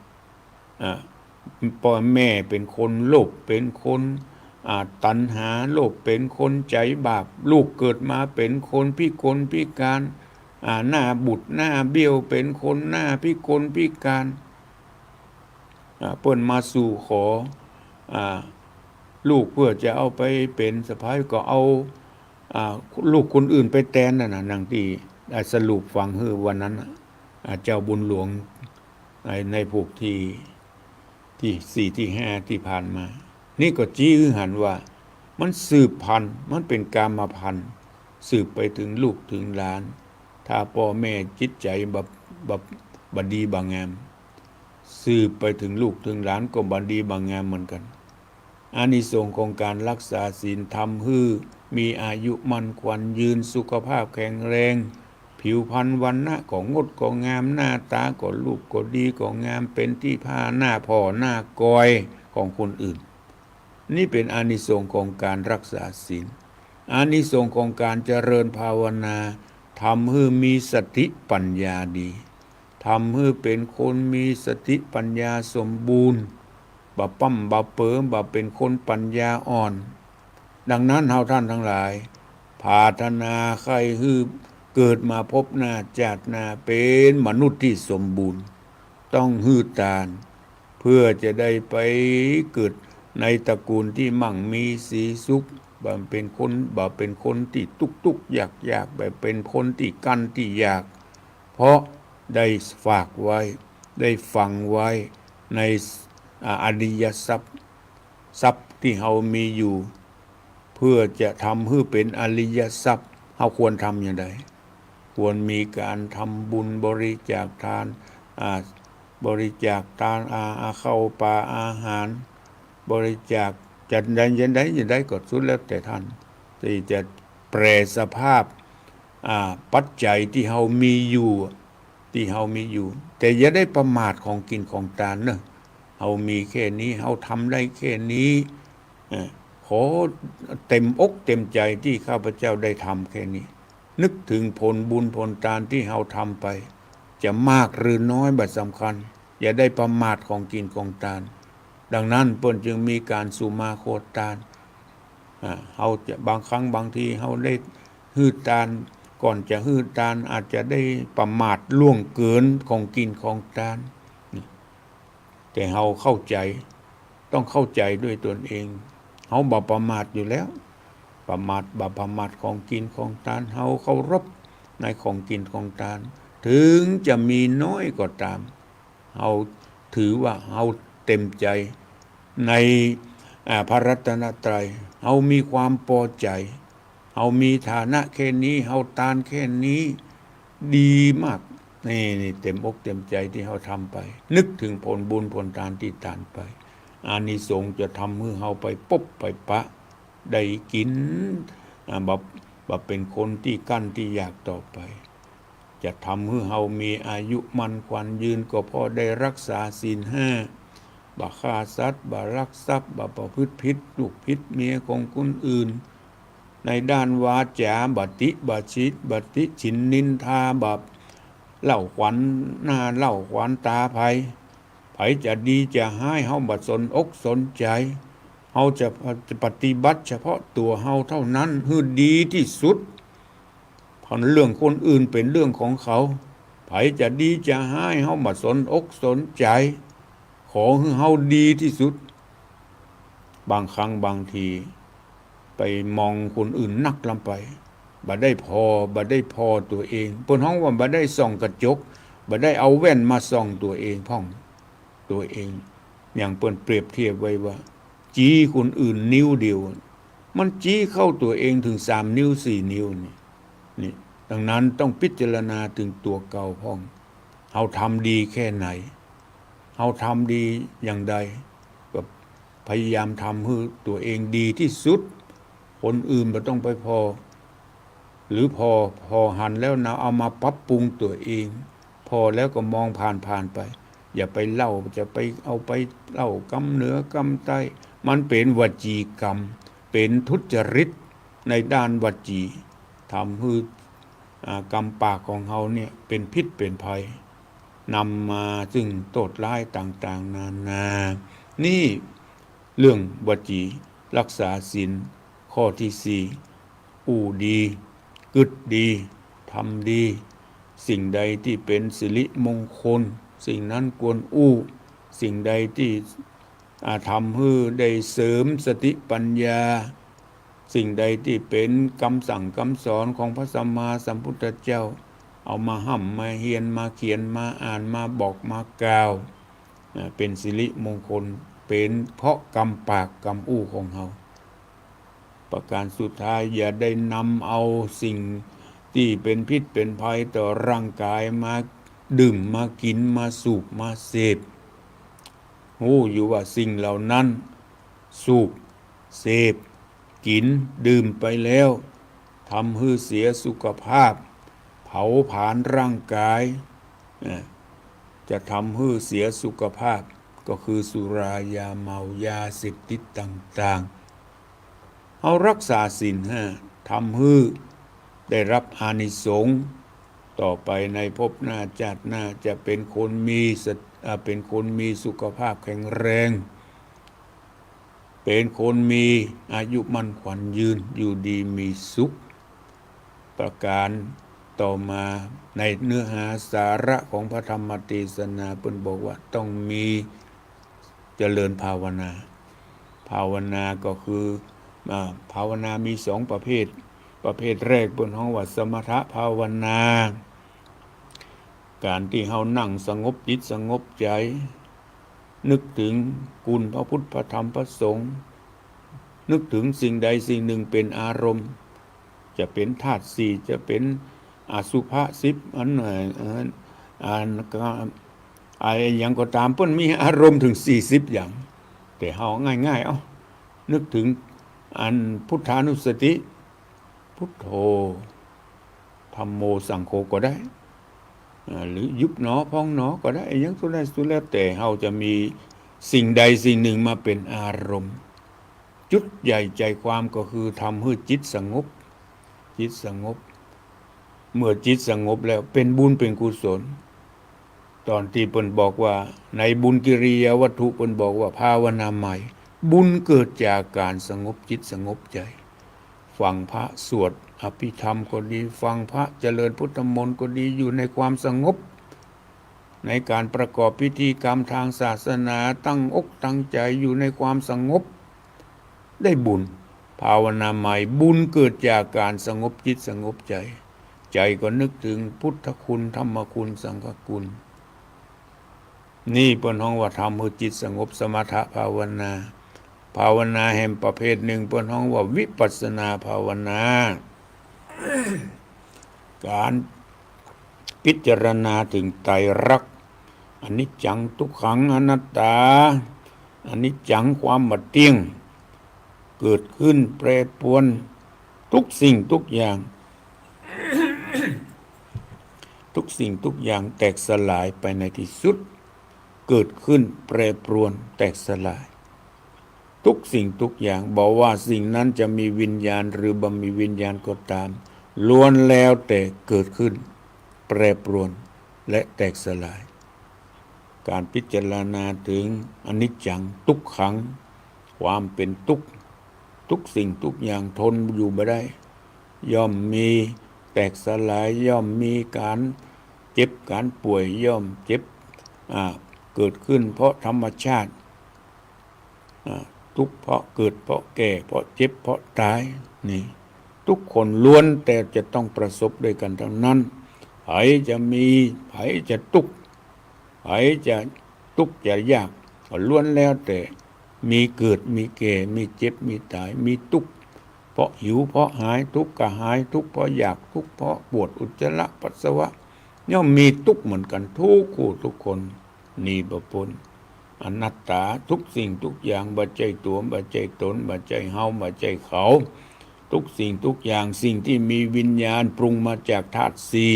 อ่า ป้อแม่เป๋นคนโลภ เป๋นคน อ่า ตัณหา โลภ เป๋นคนใจ๋บาป ลูกเกิดมาเป๋นคนพิกลพิก๋าน อ่า หน้าบูดหน้าเบี้ยว เป๋นคนหน้าพิกลพิการ อ่า เปิ้นมาสู่ขอ อ่า ลูกเปื้อจะเอาไปเป๋นสะใภ้ ก็เอา อ่า ลูกคนอื่นไปแตนนั่นน่ะ ดังตี้ อ่า สรุปฟังหื้อวันนั้นน่ะ อ่า เจ้าบุญหลวง ใน ในผูกตี้ ตี้สี่ตี้ห้าตี้ผ่านมา นี่ก็จี้หื้อหันว่า มันสืบพันธุ์ มันเป๋นกรรมพันธุ์ สืบไปเถิงลูกเถิงหลาน ถ้าป้อแม่จิตใจ๋บ่ บ่ บ่ดีบ่างาม สืบไปเถิงลูกเถิงหลานก็บ่ดีบ่างามเหมือนกั๋น อานิสงส์ของก๋านฮักษาศีล ทำหื้อมีอายุมั่นขวัญยืน สุขภาพแข็งแรง ผิวพรรณวรรณะก็งดก็งาม หน้าต๋าก็รูปก็ดีก็งาม เป๋นตี้ผ้าหน้าผ่อหน้ากอยของคนอื่น นี่เป๋นอานิสงส์ของก๋านฮักษาศีล อานิสงส์ของก๋านเจริญภาวนา ทำหื้อมีสติปัญญาดี ทำหื้อเป๋นคนมีสติปัญญาสมบูรณ์ บ่ปล้ำบ่เป๋อ บ่เป๋นคนปัญญาอ่อน ดังนั้นเฮาต้านตังหลาย ปรารถนาใค่หื้อเกิดมาพบหน้าจาติหน้า เป๋นมนุษย์ตี้สมบูรณ์ ต้องหื้อตาน เปื้อจะได้ไปเกิดในตระกูลตี้มั่งมีสีสุข บ่เป๋นคน บ่เป๋นคนตี้ตุ๊กๆ ยากๆ บ่เป๋นคนตี้กั๊นตี้อยาก เพราะได้ฝากไว้ ได้ฝังไว้ใน อ่า อริยทรัพย์ ทรัพย์ตี้เฮามีอยู่ เปื้อจะทำหื้อเป๋นอริยทรัพย์ เฮาควรทำอย่างใด ควรมีก๋านทำบุญบริจาคตาน อ่า บริจาคตาน อ่า อ่า ข้าวป๋าอาหาร บริจาคจะใดอย่างใดอย่างใดก็สุดแล้วแต่ต้าน ตี้จะแปรสภาพ อ่า ปัจจัยตี้เฮามีอยู่ ตี้เฮามีอยู่ แต่อย่าได้ประมาทของกิ๋นของตานเนาะ เฮามีแค่นี้ เฮาทำได้แค่นี้ เอ่อ ขอเต็มอกเต็มใจ๋ตี้ข้าพเจ้าได้ทำแค่นี้ นึกเถิงผลบุญผลตานตี้เฮาทำไป จะมากหรือน้อยบ่สำคัญ อย่าได้ประมาทของกิ๋นของตาน ดังนั้นเปิ้นจึงมีก๋านสุมาโคตาน อ่า เฮาจะ บางครั้งบางทีเฮาได้หื้อตาน ก่อนจะหื้อตาน อาจจะได้ประมาทล่วงเกินของกิ๋นของตาน แต่เฮาเข้าใจ๋ ต้องเข้าใจ๋ด้วยตนเอง เฮาบ่ประมาทอยู่แล้ว ประมาท บ่ประมาทของกิ๋นของตาน เฮาเคารพในของกิ๋นของตาน เถิงจะมีน้อยก็ต๋าม เฮาถือว่าเฮาเต็มใจ๋ใน อ่า พระรัตนตรัย เฮามีความปอใจ๋ เฮามีฐานะแค่นี้ เฮาตานแค่นี้ ดีมาก นี่ นี่เต็มอกเต็มใจ๋ตี้เฮาทำไป นึกเถิงผลบุญผลตานตี้ตานไป อานิสงส์จะทำหื้อเฮาไปปบไปปะ ได้กิ๋น อ่า บ่ บ่เป๋นคนตี้กั๊นตี้อยากต่อไป จะทำหื้อเฮามีอายุมั่นขวัญยืน ก็เพราะได้ฮักษาศีลห้า บ่ฆ่าสัตว์ บ่ลักทรัพย์ บ่ประพฤติผิดลูกผิดเมียของคนอื่น ในด้านวาจ๋า บ่ติบ่ฉิ บ่ติฉินนินทา บ่เล่าขวัญหน้าเล่าขวัญต๋าใผ ใผจะดีจะฮ้าย เฮาบ่สนอกสนใจ๋ เฮาจะ จะปฏิบัติเฉพาะตั๋วเฮาเท่านั้น หื้อดีตี้สุด เพราะเรื่องคนอื่นเป๋นเรื่องของเขา ใผจะดีจะฮ้าย เฮาบ่สนอกสนใจ๋ ขอหื้อเฮาดีตี้สุด บางครั้งบางที ไปมองคนอื่นนักล้ำไป บ่ได้ผ่อ บ่ได้ผ่อตั๋วเอง เปิ้นฮ้องว่าบ่ได้ส่องกระจก บ่ได้เอาแว่นมาส่องตั๋วเองพ่อง ตั๋วเอง อย่างเปิ้นเปรียบเทียบไว้ว่า จี๊คนอื่นนิ้วเดียว มันจี๊เข้าตั๋วเองเถิงสามนิ้วสี่นิ้วนี่ นี่ ดังนั้นต้องพิจารณาเถิงตั๋วเก่าพ่อง เฮาทำดีแค่ไหน เฮาทำดีอย่างใด ก็พยายามทำหื้อตั๋วเองดีตี้สุด คนอื่นบ่ต้องไปผ่อ หรือผ่อ ผ่อหันแล้วนะ เอามาปรับปรุงตั๋วเอง ผ่อแล้วก็มองผ่านๆ ไป อย่าไปเล่า จะไปเอาไปเล่ากำเหนือกำใต้ มันเป๋นวจีกรรม เป๋นทุจริตในด้านวจี ทำหื้อ อ่า กรรมปากของเฮาเนี่ยเป๋นพิษเป๋นภัย นำมาซึ่งโต้ษร้ายต่างๆ นานา นี่เรื่องวจี ฮักษาศีล ข้อตี้สี่ อู้ดี กึ๊ดดี ทำดี สิ่งใดตี้เป๋นสิริมงคล สิ่งนั้นควรอู้ สิ่งใดตี้ อ่า ทำหื้อได้เสริมสติปัญญา สิ่งใดตี้เป๋นกำสั่งกำสอนของพระสัมมาสัมพุทธเจ้า เอามาฮ่ำมาเฮียน มาเขียน มาอ่าน มาบอก มากล่าว อ่า เป๋นสิริมงคล เป๋นเพราะกำปากกำอู้ของเฮา ประการสุดท้าย อย่าได้นำเอาสิ่งตี้เป๋นพิษเป๋นภัยต่อร่างกายมาดื่ม มากิ๋น มาสูบ มาเสพ ฮู้อยู่ว่าสิ่งเหล่านั้น สูบ เสพ กิ๋น ดื่มไปแล้ว ทำหื้อเสียสุขภาพ เผาผลาญร่างกาย เอ่อ จะทำหื้อเสียสุขภาพ ก็คือสุรา ยาเมา ยาเสพติดต่างๆ เฮารักษาศีลห้า ทำหื้อได้รับอานิสงส์ ต่อไปในภพหน้าชาติหน้าจะเป๋นคนมีสติ อ่า เป๋นคนมีสุขภาพแข็งแรง เป๋นคนมีอายุมั่นขวัญยืน อยู่ดีมีสุข ประการต่อมา ในเนื้อหาสาระของพระธรรมเตสนา เปิ้นบอกว่าต้องมีเจริญภาวนา ภาวนาก็คือ อ่า ภาวนามีสองประเภท ประเภทแรกเปิ้นฮ้องว่าสมถะภาวนา ก๋านตี้เฮานั่งสงบจิตสงบใจ๋ นึกเถิงคุณพระพุทธพระธรรมพระสงฆ์ นึกเถิงสิ่งใดสิ่งหนึ่งเป๋นอารมณ์ จะเป๋นธาตุสี่ จะเป๋นอสุภะสิบ อัน เอ่อ อัน อัน ก็ อะหยังก็ต๋าม เปิ้นมีอารมณ์เถิงสี่สิบอย่าง แต่เฮาง่ายๆ เอ้า นึกเถิงอันพุทธานุสติ พุทโธ ธัมโม สังโฆ ก็ได้ อ่า หรือยุบหนอพองหนอก็ได้ อะหยังสุดแล้ว สุดแล้วแต่เฮาจะมีสิ่งใดสิ่งหนึ่งมาเป๋นอารมณ์ จุดใหญ่ใจ๋ความก็คือทำหื้อจิตสงบ จิตสงบ เมื่อจิตสงบแล้วเป๋นบุญเป๋นกุศล ต๋อนตี้เปิ้นบอกว่าในบุญกิริยาวัตถุเปิ้นบอกว่าภาวนาใหม่ บุญเกิดจากก๋านสงบจิตสงบใจ๋ ฟังพระสวดอภิธรรมก็ดี ฟังพระเจริญพุทธมนต์ก็ดี อยู่ในความสงบ ในก๋านประกอบพิธีกรรมตางศาสนา ตั้งอกตั้งใจ๋อยู่ในความสงบ ได้บุญ ภาวนาใหม่ บุญเกิดจากก๋านสงบจิตสงบใจ๋ ใจ๋ก็นึกเถิงพุทธคุณ ธรรมคุณ สังฆคุณ นี่เปิ้นฮ้องว่าทำหื้อจิตสงบ สมถะภาวนา ภาวนาแหมประเภทนึ่ง เปิ้นฮ้องว่าวิปัสสนาภาวนา ก๋านพิจารณาเถิงไตรลักษณ์ อนิจจัง ทุกขัง อนัตตา อนิจจัง ความบ่เตี้ยง เกิดขึ้นแปรปรวน ทุกสิ่งทุกอย่าง ทุกสิ่งทุกอย่างแตกสลายไปในที่สุด เกิดขึ้นแปรปรวนแตกสลาย ทุกสิ่งทุกอย่าง บ่ว่าสิ่งนั้นจะมีวิญญาณหรือบ่มีวิญญาณก็ต๋าม ล้วนแล้วแต่เกิดขึ้น แปรปรวน และแตกสลาย ก๋านพิจารณาเถิงอนิจจัง ทุกขัง ความเป๋นตุ๊กข์ ทุกสิ่งทุกอย่างทนอยู่บ่ได้ ย่อมมีแตกสลาย ย่อมมีก๋านเจ็บก๋านป่วย ย่อมเจ็บ อ่า เกิดขึ้นเพราะธรรมชาติ อ่า ทุกข์เพราะเกิด เพราะแก่ เพราะเจ็บ เพราะต๋าย นี่ ทุกคนล้วนแต่จะต้องประสบด้วยกั๋นทั้งนั้น ใผจะมี ใผจะตุ๊กข์ ใผจะตุ๊กข์จะยาก ก็ล้วนแล้วแต่มีเกิด มีแก่ มีเจ็บ มีต๋าย มีตุ๊กข์ เพราะหิว เพราะหาย ทุกข์กระหาย ทุกข์เพราะอยาก ทุกข์เพราะปวดอุจจาระปัสสาวะ ย่อมมีตุ๊กข์เหมือนกั๋นทุกคู่ทุกคน หนีบ่ป๊น อนัตตา ทุกสิ่งทุกอย่าง บ่ใจ้ตั๋ว บ่ใจ้ต๋น บ่ใจ้เฮา บ่ใจ้เขา ทุกสิ่งทุกอย่าง สิ่งตี้มีวิญญาณปรุงมาจากธาตุสี่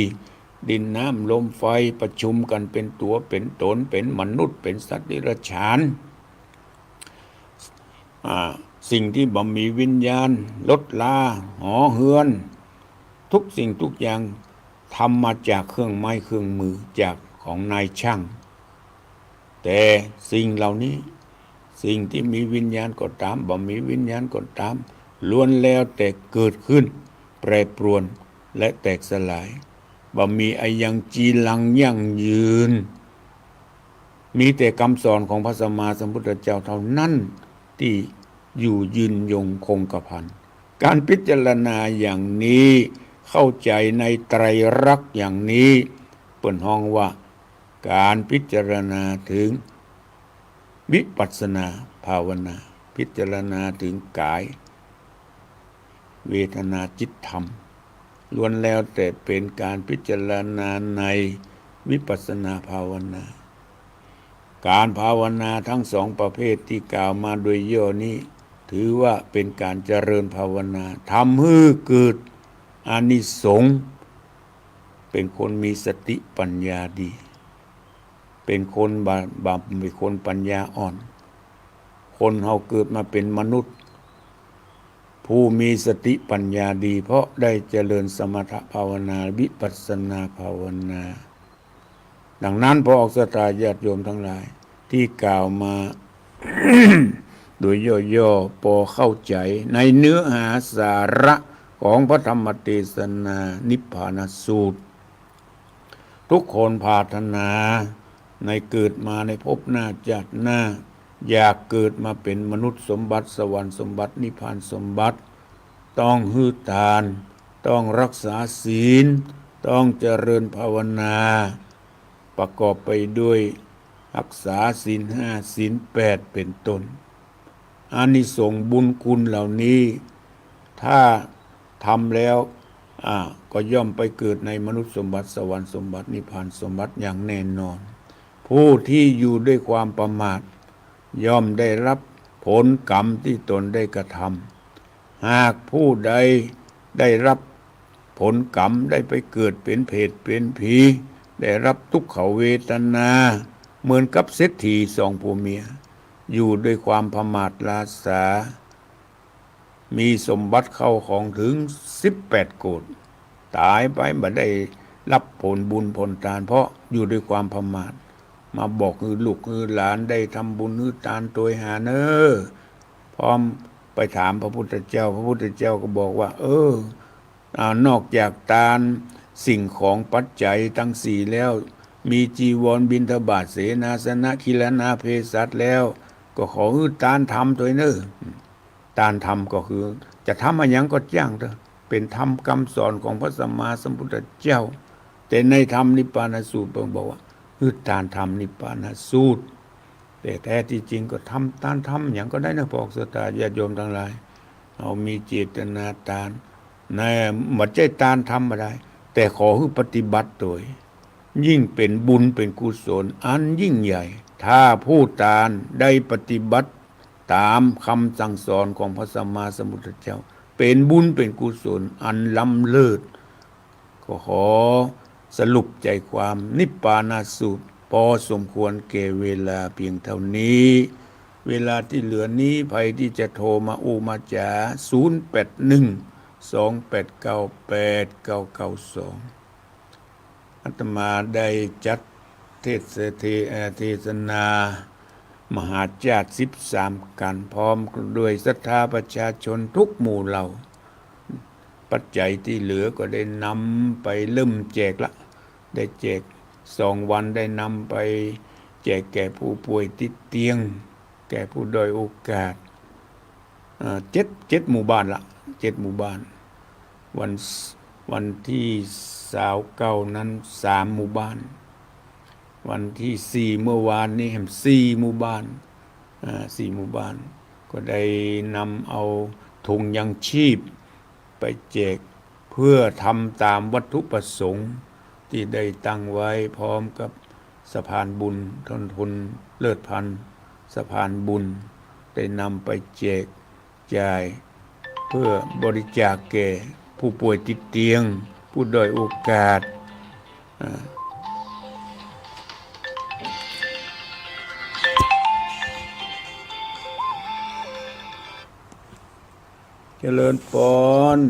ดิน น้ำ ลม ไฟ ประชุมกั๋นเป๋นตั๋ว เป๋นต๋น เป๋นมนุษย์ เป๋นสัตว์เดรัจฉาน อ่า สิ่งตี้บ่มีวิญญาณ รถลา หอเฮือน ทุกสิ่งทุกอย่าง ทำมาจากเครื่องไม้เครื่องมือ จากของนายช่าง แต่สิ่งเหล่านี้ สิ่งตี้มีวิญญาณก็ต๋าม บ่มีวิญญาณก็ต๋าม ล้วนแล้วแต่เกิดขึ้น แปรปรวน และแตกสลาย บ่มีอะหยังจีรังยั่งยืน มีแต่กำสอนของพระสัมมาสัมพุทธเจ้าเท่านั้นตี้อยู่ยืนยงคงกระพัน ก๋านพิจารณาอย่างนี้ เข้าใจ๋ในไตรลักษณ์อย่างนี้ เปิ้นฮ้องว่าก๋านพิจารณาเถิงวิปัสสนาภาวนา พิจารณาเถิงก๋าย เวทนาจิตธรรม ล้วนแล้วแต่เป๋นก๋านพิจารณาในวิปัสสนาภาวนา ก๋านภาวนาตึงสองประเภทตี้กล่าวมาโดยย่อนี้ ถือว่าเป๋นก๋านเจริญภาวนา ทำหื้อเกิดอานิสงส์ เป๋นคนมีสติปัญญาดี เป๋นคนบ่า บ่า เป๋นคนปัญญาอ่อน คนเฮาเกิดมาเป๋นมนุษย์ ผู้มีสติปัญญาดี เพราะได้เจริญสมถภาวนา วิปัสสนาภาวนา ดังนั้น พระออกศรัทธาญาติโยมตังหลาย ตี้กล่าวมา โดยย่อๆ ปอเข้าใจ๋ในเนื้อหาสาระของพระธรรมเตสนานิพพานสูตร ทุกคนปรารถนาในเกิดมาในภพหน้าจาติหน้า อยากเกิดมาเป๋นมนุษย์สมบัติ สวรรค์สมบัติ นิพพานสมบัติ ต้องหื้อตาน ต้องรักษาศีล ต้องเจริญภาวนา ประกอบไปด้วยรักษาศีลห้า ศีลแปด เป๋นต้น อานิสงส์บุญคุณเหล่านี้ ถ้าทำแล้ว อ่า ก็ย่อมไปเกิดในมนุษย์สมบัติ สวรรค์สมบัติ นิพพานสมบัติอย่างแน่นอน ผู้ที่อยู่ด้วยความประมาท ย่อมได้รับผลกรรมที่ตนได้กระทำ หากผู้ใดได้รับผลกรรม ได้ไปเกิดเป๋นเปรตเป๋นผี ได้รับทุกขเวทนา เหมือนกับเศรษฐีสองผัวเมีย อยู่ด้วยความประมาทลาสา มีสมบัติเข้าของเถิงสิบแปดโกฏ ต๋ายไปบ่ได้รับผลบุญผลตาน เพราะอยู่ด้วยความประมาท มาบอกหื้อลูกหื้อหลานได้ทำบุญหื้อตานตวยหาเน่อ พร้อมไปถามพระพุทธเจ้า พระพุทธเจ้าก็บอกว่า เออ อ่า นอกจากตานสิ่งของปัจจัยตังสี่แล้ว มีจีวร บิณฑบาต เสนาสนะ กิรณา เภสัชแล้ว ก็ขอหื้อตานธรรมตวยเน่อ ตานธรรมก็คือ จะทำอะหยังก็จ้างเต๊อะ เป๋นธรรมกำสอนของพระสัมมาสัมพุทธเจ้า แต่ในธรรมนิพพานสูตรเปิ้นบอกว่า หื้อตานธรรมนิพพานสูตร แต่แท้ตี้จริงก็ทำตานธรรมหยังก็ได้เน่อ พวกศรัทธาญาติโยมตังหลาย เฮามีเจตนาตาน ใน บ่ใจ้ตานธรรมดา แต่ขอหื้อปฏิบัติตวย ยิ่งเป๋นบุญเป๋นกุศลอันยิ่งใหญ่ ถ้าผู้ตานได้ปฏิบัติต๋ามกำสั่งสอนของพระสัมมาสัมพุทธเจ้า เป๋นบุญเป๋นกุศลอันล้ำเลิศ ก็ขอสรุปใจ๋ความนิพพานสูตร พอสมควรแก่เวลาเพียงเท่านี้ เวลาตี้เหลือนี้ ใผตี้จะโทรมาอู้มาจ๋า ศูนย์แปดหนึ่ง สองแปดเก้า แปดเก้าเก้าสอง อาตมาได้จัดเทศน์ เท เอ่อ เทศนามหาชาติสิบสามกัณฑ์ พร้อมด้วยศรัทธาประชาชนทุกหมู่เหล่า ปัจจัยตี้เหลือก็ได้นำไปเริ่มแจกละ ได้แจกสองวัน ได้นำไปแจกแก่ผู้ป่วยติดเตียง แก่ผู้ด้อยโอกาส เอ่อ เจ็ด เจ็ดหมู่บ้านละ เจ็ดหมู่บ้าน วัน วันตี้ซาวเก้านั้นสามหมู่บ้าน วันตี้สี่เมื่อวานนี้แหมสี่หมู่บ้าน อ่า สี่หมู่บ้าน ก็ได้นำเอาถุงยังชีพไปแจก เพื่อทำต๋ามวัตถุประสงค์ตี้ได้ตั้งไว้ พร้อมกับสะพานบุญ ต้นทุนเลิศพันธ์ สะพานบุญ ได้นำไปแจกจ่าย เพื่อบริจาคแก่ผู้ป่วยติดเตียง ผู้ด้อยโอกาส อ่า เจริญปอน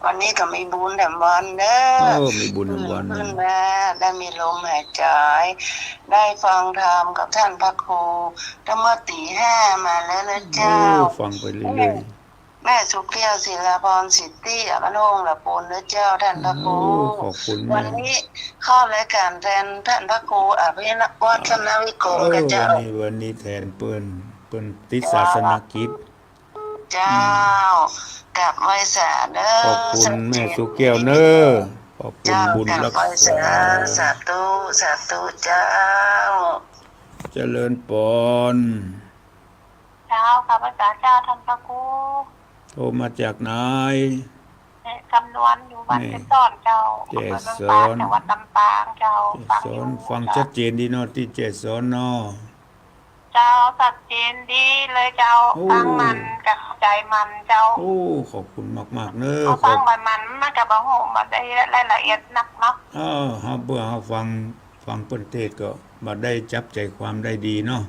วันนี้ก็มีบุญแถมวันเด้อ เออ มีบุญแถมวัน ขึ้นมาได้มีลมหายใจ ได้ฟังธรรมกับท่านพระครู ตั้งเมื่อตีห้ามาแล้วนะเจ้า เออ ฟังไปเรื่อยๆ ม่สุแก้ว ศิลาพร สิทธิอมรวงศ์ ละปูนเนอะเจ้า ท่านพระครู โอ้ ขอบคุณแม่ วันนี้เข้ารายการแตนท่านพระครูอภิวัฒนวิโก เออ เจ้า วันนี้ วันนี้แตนเปิ้น เปิ้นติดศาสนกิจ เจ้า กราบไหว้สาเนอะ ขอบคุณแม่สุแก้วเนอะ ขอบคุณ เจ้า บุญรักษา กราบไหว้สา สาธุ สาธุเจ้า เจริญปอน เจ้า กราบไหว้สาเจ้า ท่านพระครู โทรมาจากไหน แม่คำนวณ อยู่บ้าน แม่ แจ้ซ้อนเจ้า แจ้ซ้อน อำเภอเมืองปราณ จังหวัดลำปางเจ้า แจ้ซ้อน ฟังอยู่ ฟัง เจ้า ชัดเจนดีเนาะ ตี้แจ้ซ้อนเนาะ เจ้า ชัดเจนดีเลยเจ้า โอ้ ฟังมันก็เข้าใจ๋มันเจ้า โอ้ ขอบคุณมากๆ เนอะ เอาฟัง ขอบ มันๆ มันก็บ่ฮู้ บ่ได้รายละเอียดนักเนาะ เออ เฮาเปื้อเฮาฟัง ฟังเปิ้นเตศน์ก็บ่ได้จับใจ๋ความได้ดีเนาะ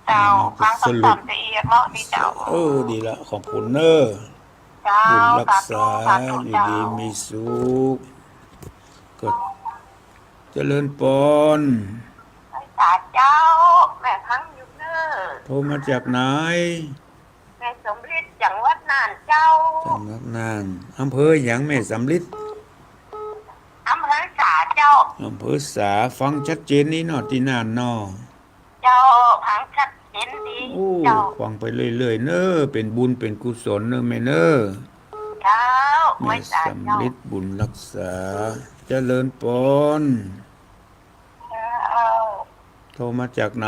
เจ้า มันก็ ฟัง สรุป ซ้ำๆ ละเอียดเนาะ ดีเจ้า เออ ดีละ ขอบคุณเนอะ เจ้า บุญรักษา สาธุ สาธุ อยู่ดี เจ้า มีสุข ก็ เจริญปอน ไหว้สาเจ้า แม่ฟังอยู่เนอะ โทรมาจากไหน แม่สำริด จังหวัดน่านเจ้า จังหวัดน่าน อำเภอหยังแม่สำริด อำเภอสาเจ้า อำเภอสา ฟังชัดเจนดีเนาะ ตี้น่านเนาะ เจ้า ฟังชัดเจนดี โอ้ เจ้า ฟังไปเรื่อยๆ เนอะ เป๋นบุญเป๋นกุศลเนอะแม่เนอะ เจ้า แม่ ไหว้สาเจ้า สำริด บุญรักษา เจริญปอน เจ้า โทรมาจากไหน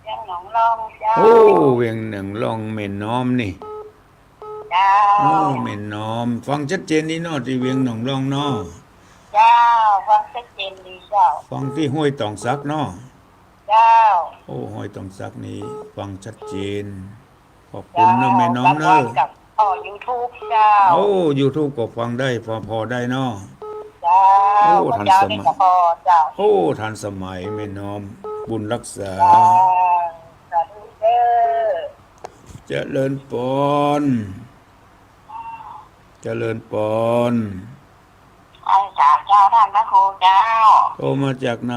เวียงหนองล่องเจ้า โอ้ เวียงหนองล่อง แม่น้อมนี่ เจ้า โอ้ แม่น้อม ฟังชัดเจนดีเนาะ ตี้เวียงหนองล่องเนาะ เจ้า ฟังชัดเจนดีเจ้า ฟังตี้ห้วยตองสักเนาะ เจ้า โอ้ ห้วยตองสักนี่ฟังชัดเจน ขอบคุณเนาะ เจ้า แม่น้อมเนาะ กับ อ๋อ ยูทูบ เจ้า โอ้ ยูทูบ ก็ฟังได้ พอ พอได้เนาะ เจ้า โอ้ พระเจ้า ทันสมัย นี่ก็พอเจ้า โอ้ ทันสมัย แม่น้อม บุญรักษา เจ้า สาธุเด้อ เจริญปอน เจริญปอน ไหว้สาเจ้า ท่านพระครูเจ้า โทรมาจากไหน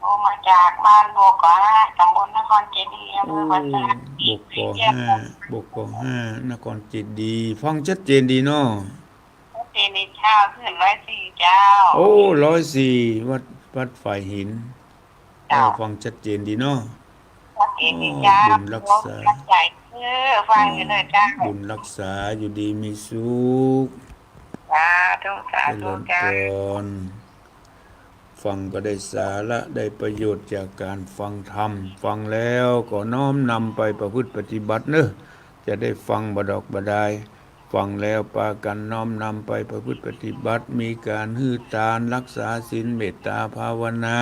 โทรมาจากบ้านบกกอห้า ตำบลนครเจดีย์ อำเภอปราสาท โอ้ บกกอห้า บกกอห้า นครเจดีย์ ฟังชัดเจนดีเนาะ ชัดเจนดีเจ้า คลื่นร้อยสี่เจ้า โอ้ ร้อยสี่ วัด วัดฝายหิน เจ้า เออ ฟังชัดเจนดีเนาะ ชัดเจนดีเจ้า โอ้ บุญรักษา ตั้งใจ๋ เออ ฟังอยู่เลยเจ้า บุญรักษา อยู่ดีมีสุข สาธุ สาธุเจ้า เจริญพร ฟังก็ได้สาระ ได้ประโยชน์จากการฟังธรรม ฟังแล้วก็น้อมนำไปประพฤติปฏิบัติเนอะ จะได้ฟังบ่ดอกบ่ดาย ฟังแล้วปากั๋นน้อมนำไปประพฤติปฏิบัติ มีการหื้อตาน รักษาศีล เมตตาภาวนา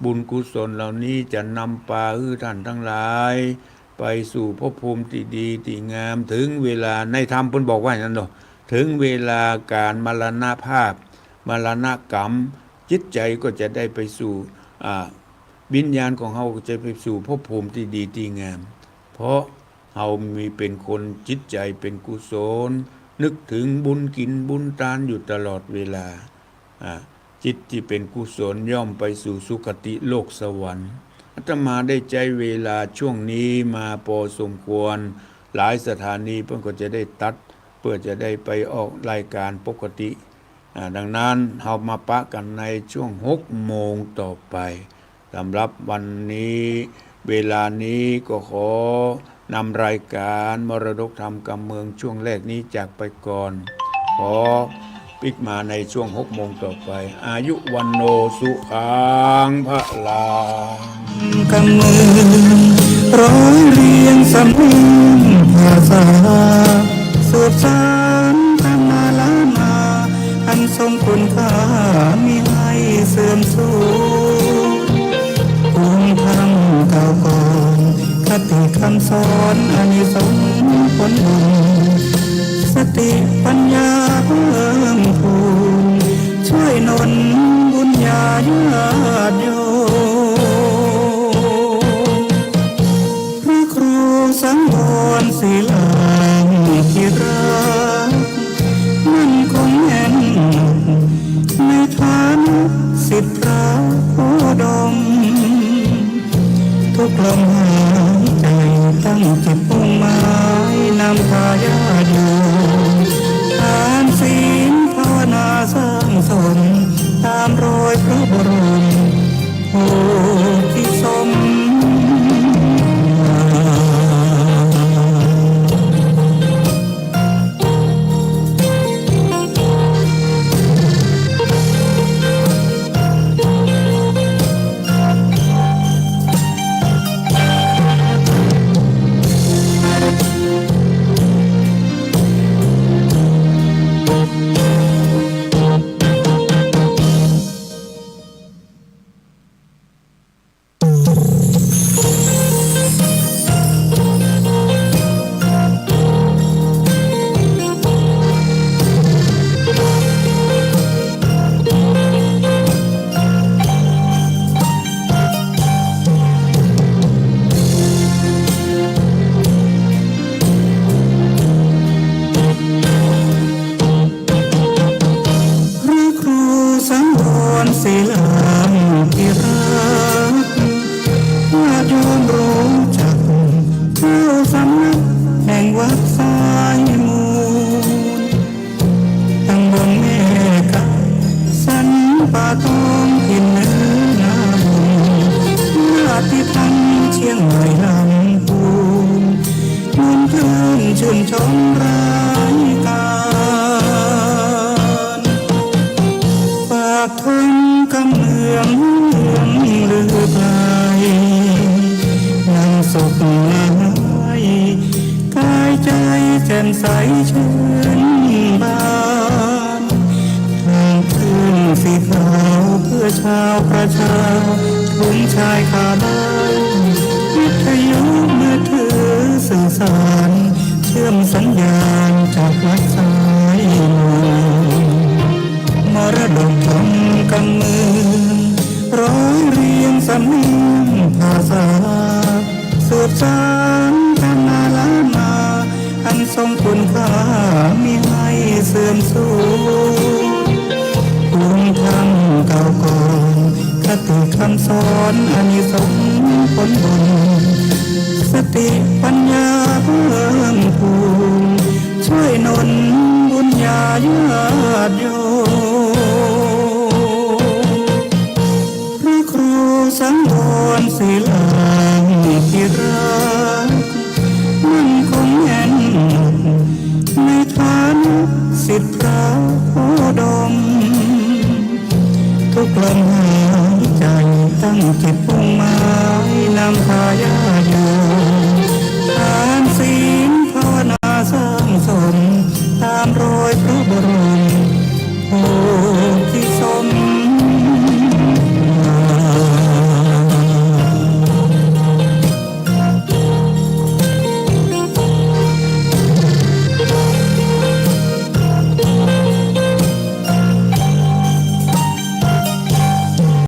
บุญกุศลเหล่านี้จะนำปาหื้อท่านตังหลาย ไปสู่ภพภูมิตี้ดีตี้งาม เถิงเวลา ในธรรมเปิ้นบอกว่าอย่างนั้นเนาะ เถิงเวลาก๋านมรณภาพ มรณกรรม จิตใจ๋ก็จะได้ไปสู่ อ่า วิญญาณของเฮาก็จะไปสู่ภพภูมิตี้ดีตี้งาม เพราะเฮามีเป๋นคนจิตใจ๋เป๋นกุศล นึกเถิงบุญ กิ๋นบุญตานอยู่ตลอดเวลา อ่า จิตตี้เป๋นกุศลย่อมไปสู่สุคติโลกสวรรค์ อาตมาได้ใจ๊เวลาช่วงนี้มาปอสมควร หลายสถานีเปิ้นก็จะได้ตัด เปื้อจะได้ไปออกรายการปกติ อ่า ดังนั้นเฮามาปะกั๋นในช่วงหกโมงต่อไป สำหรับวันนี้ เวลานี้ก็ขอนำรายการมรดกธรรมกำเมืองช่วงแรกนี้จากไปก่อน ขอปิ๊กมาในช่วงหกโมงต่อไป อายุวัณโณสุขังพลัง กำเมืองร้อยเรียงสำเนียงภาษา สืบสานธรรมาลามา อันทรงคุณค่ามิให้เสื่อมสูญ ภูมิธรรมเก่าก่อน คติคำสอนอานิสงส์ผลบุญ สติปัญญาเพิ่มพูน ช่วยหนุนบุญญาญาติโยม พระครูสังวรศิลาธิราช มั่นคงแน่นหนักในฐานะศิษย์พระโคดม ทุกลมหายใจ ตั้งจิตมุ่งหมายนำพาญาติโยม ทานศีลภาวนาสร้างสม ต๋ามรอยพระบรม โพธิสมภาร พระครูสังวรศิลาธิราช ญาติโยมรู้จัก เจ้าสำนักแห่งวัดสายมูล ตำบลแม่กา สันป่าตอง ถิ่นเหนือนาบุญ ราชที่ตั้งเชียงใหม่ลำพูน ม่วนคลื่นชื่นชมรายการ ฝากธรรมกำเมืองเมืองลือไกล นำสุขมาให้ กายใจแจ่มใสชื่นบาน ทางคลื่นสีขาวเพื่อชาวประชา ถุงชายคาบ้าน วิทยุมือถือสื่อสาร เชื่อมสัญญาณจากวัดสายมูล มรดกธรรมกำเมือง ร้อยเรียงสำเนียงภาษา สืบสานกันมาล้านนา อันทรงคุณค่ามิให้เสื่อมสูญ ภูมิธรรมเก่าก่อน คติคำสอนอานิสงส์ผลบุญ สติปัญญาเพิ่มพูน ช่วยหนุนบุญญาญาติโยม พระครูสังวรศิลาธิราช มั่นคงแน่นหนัก ในฐานะศิษย์พระโคดม ทุกลมหายใจตั้งจิตมุ่งหมายนำพาญาติโย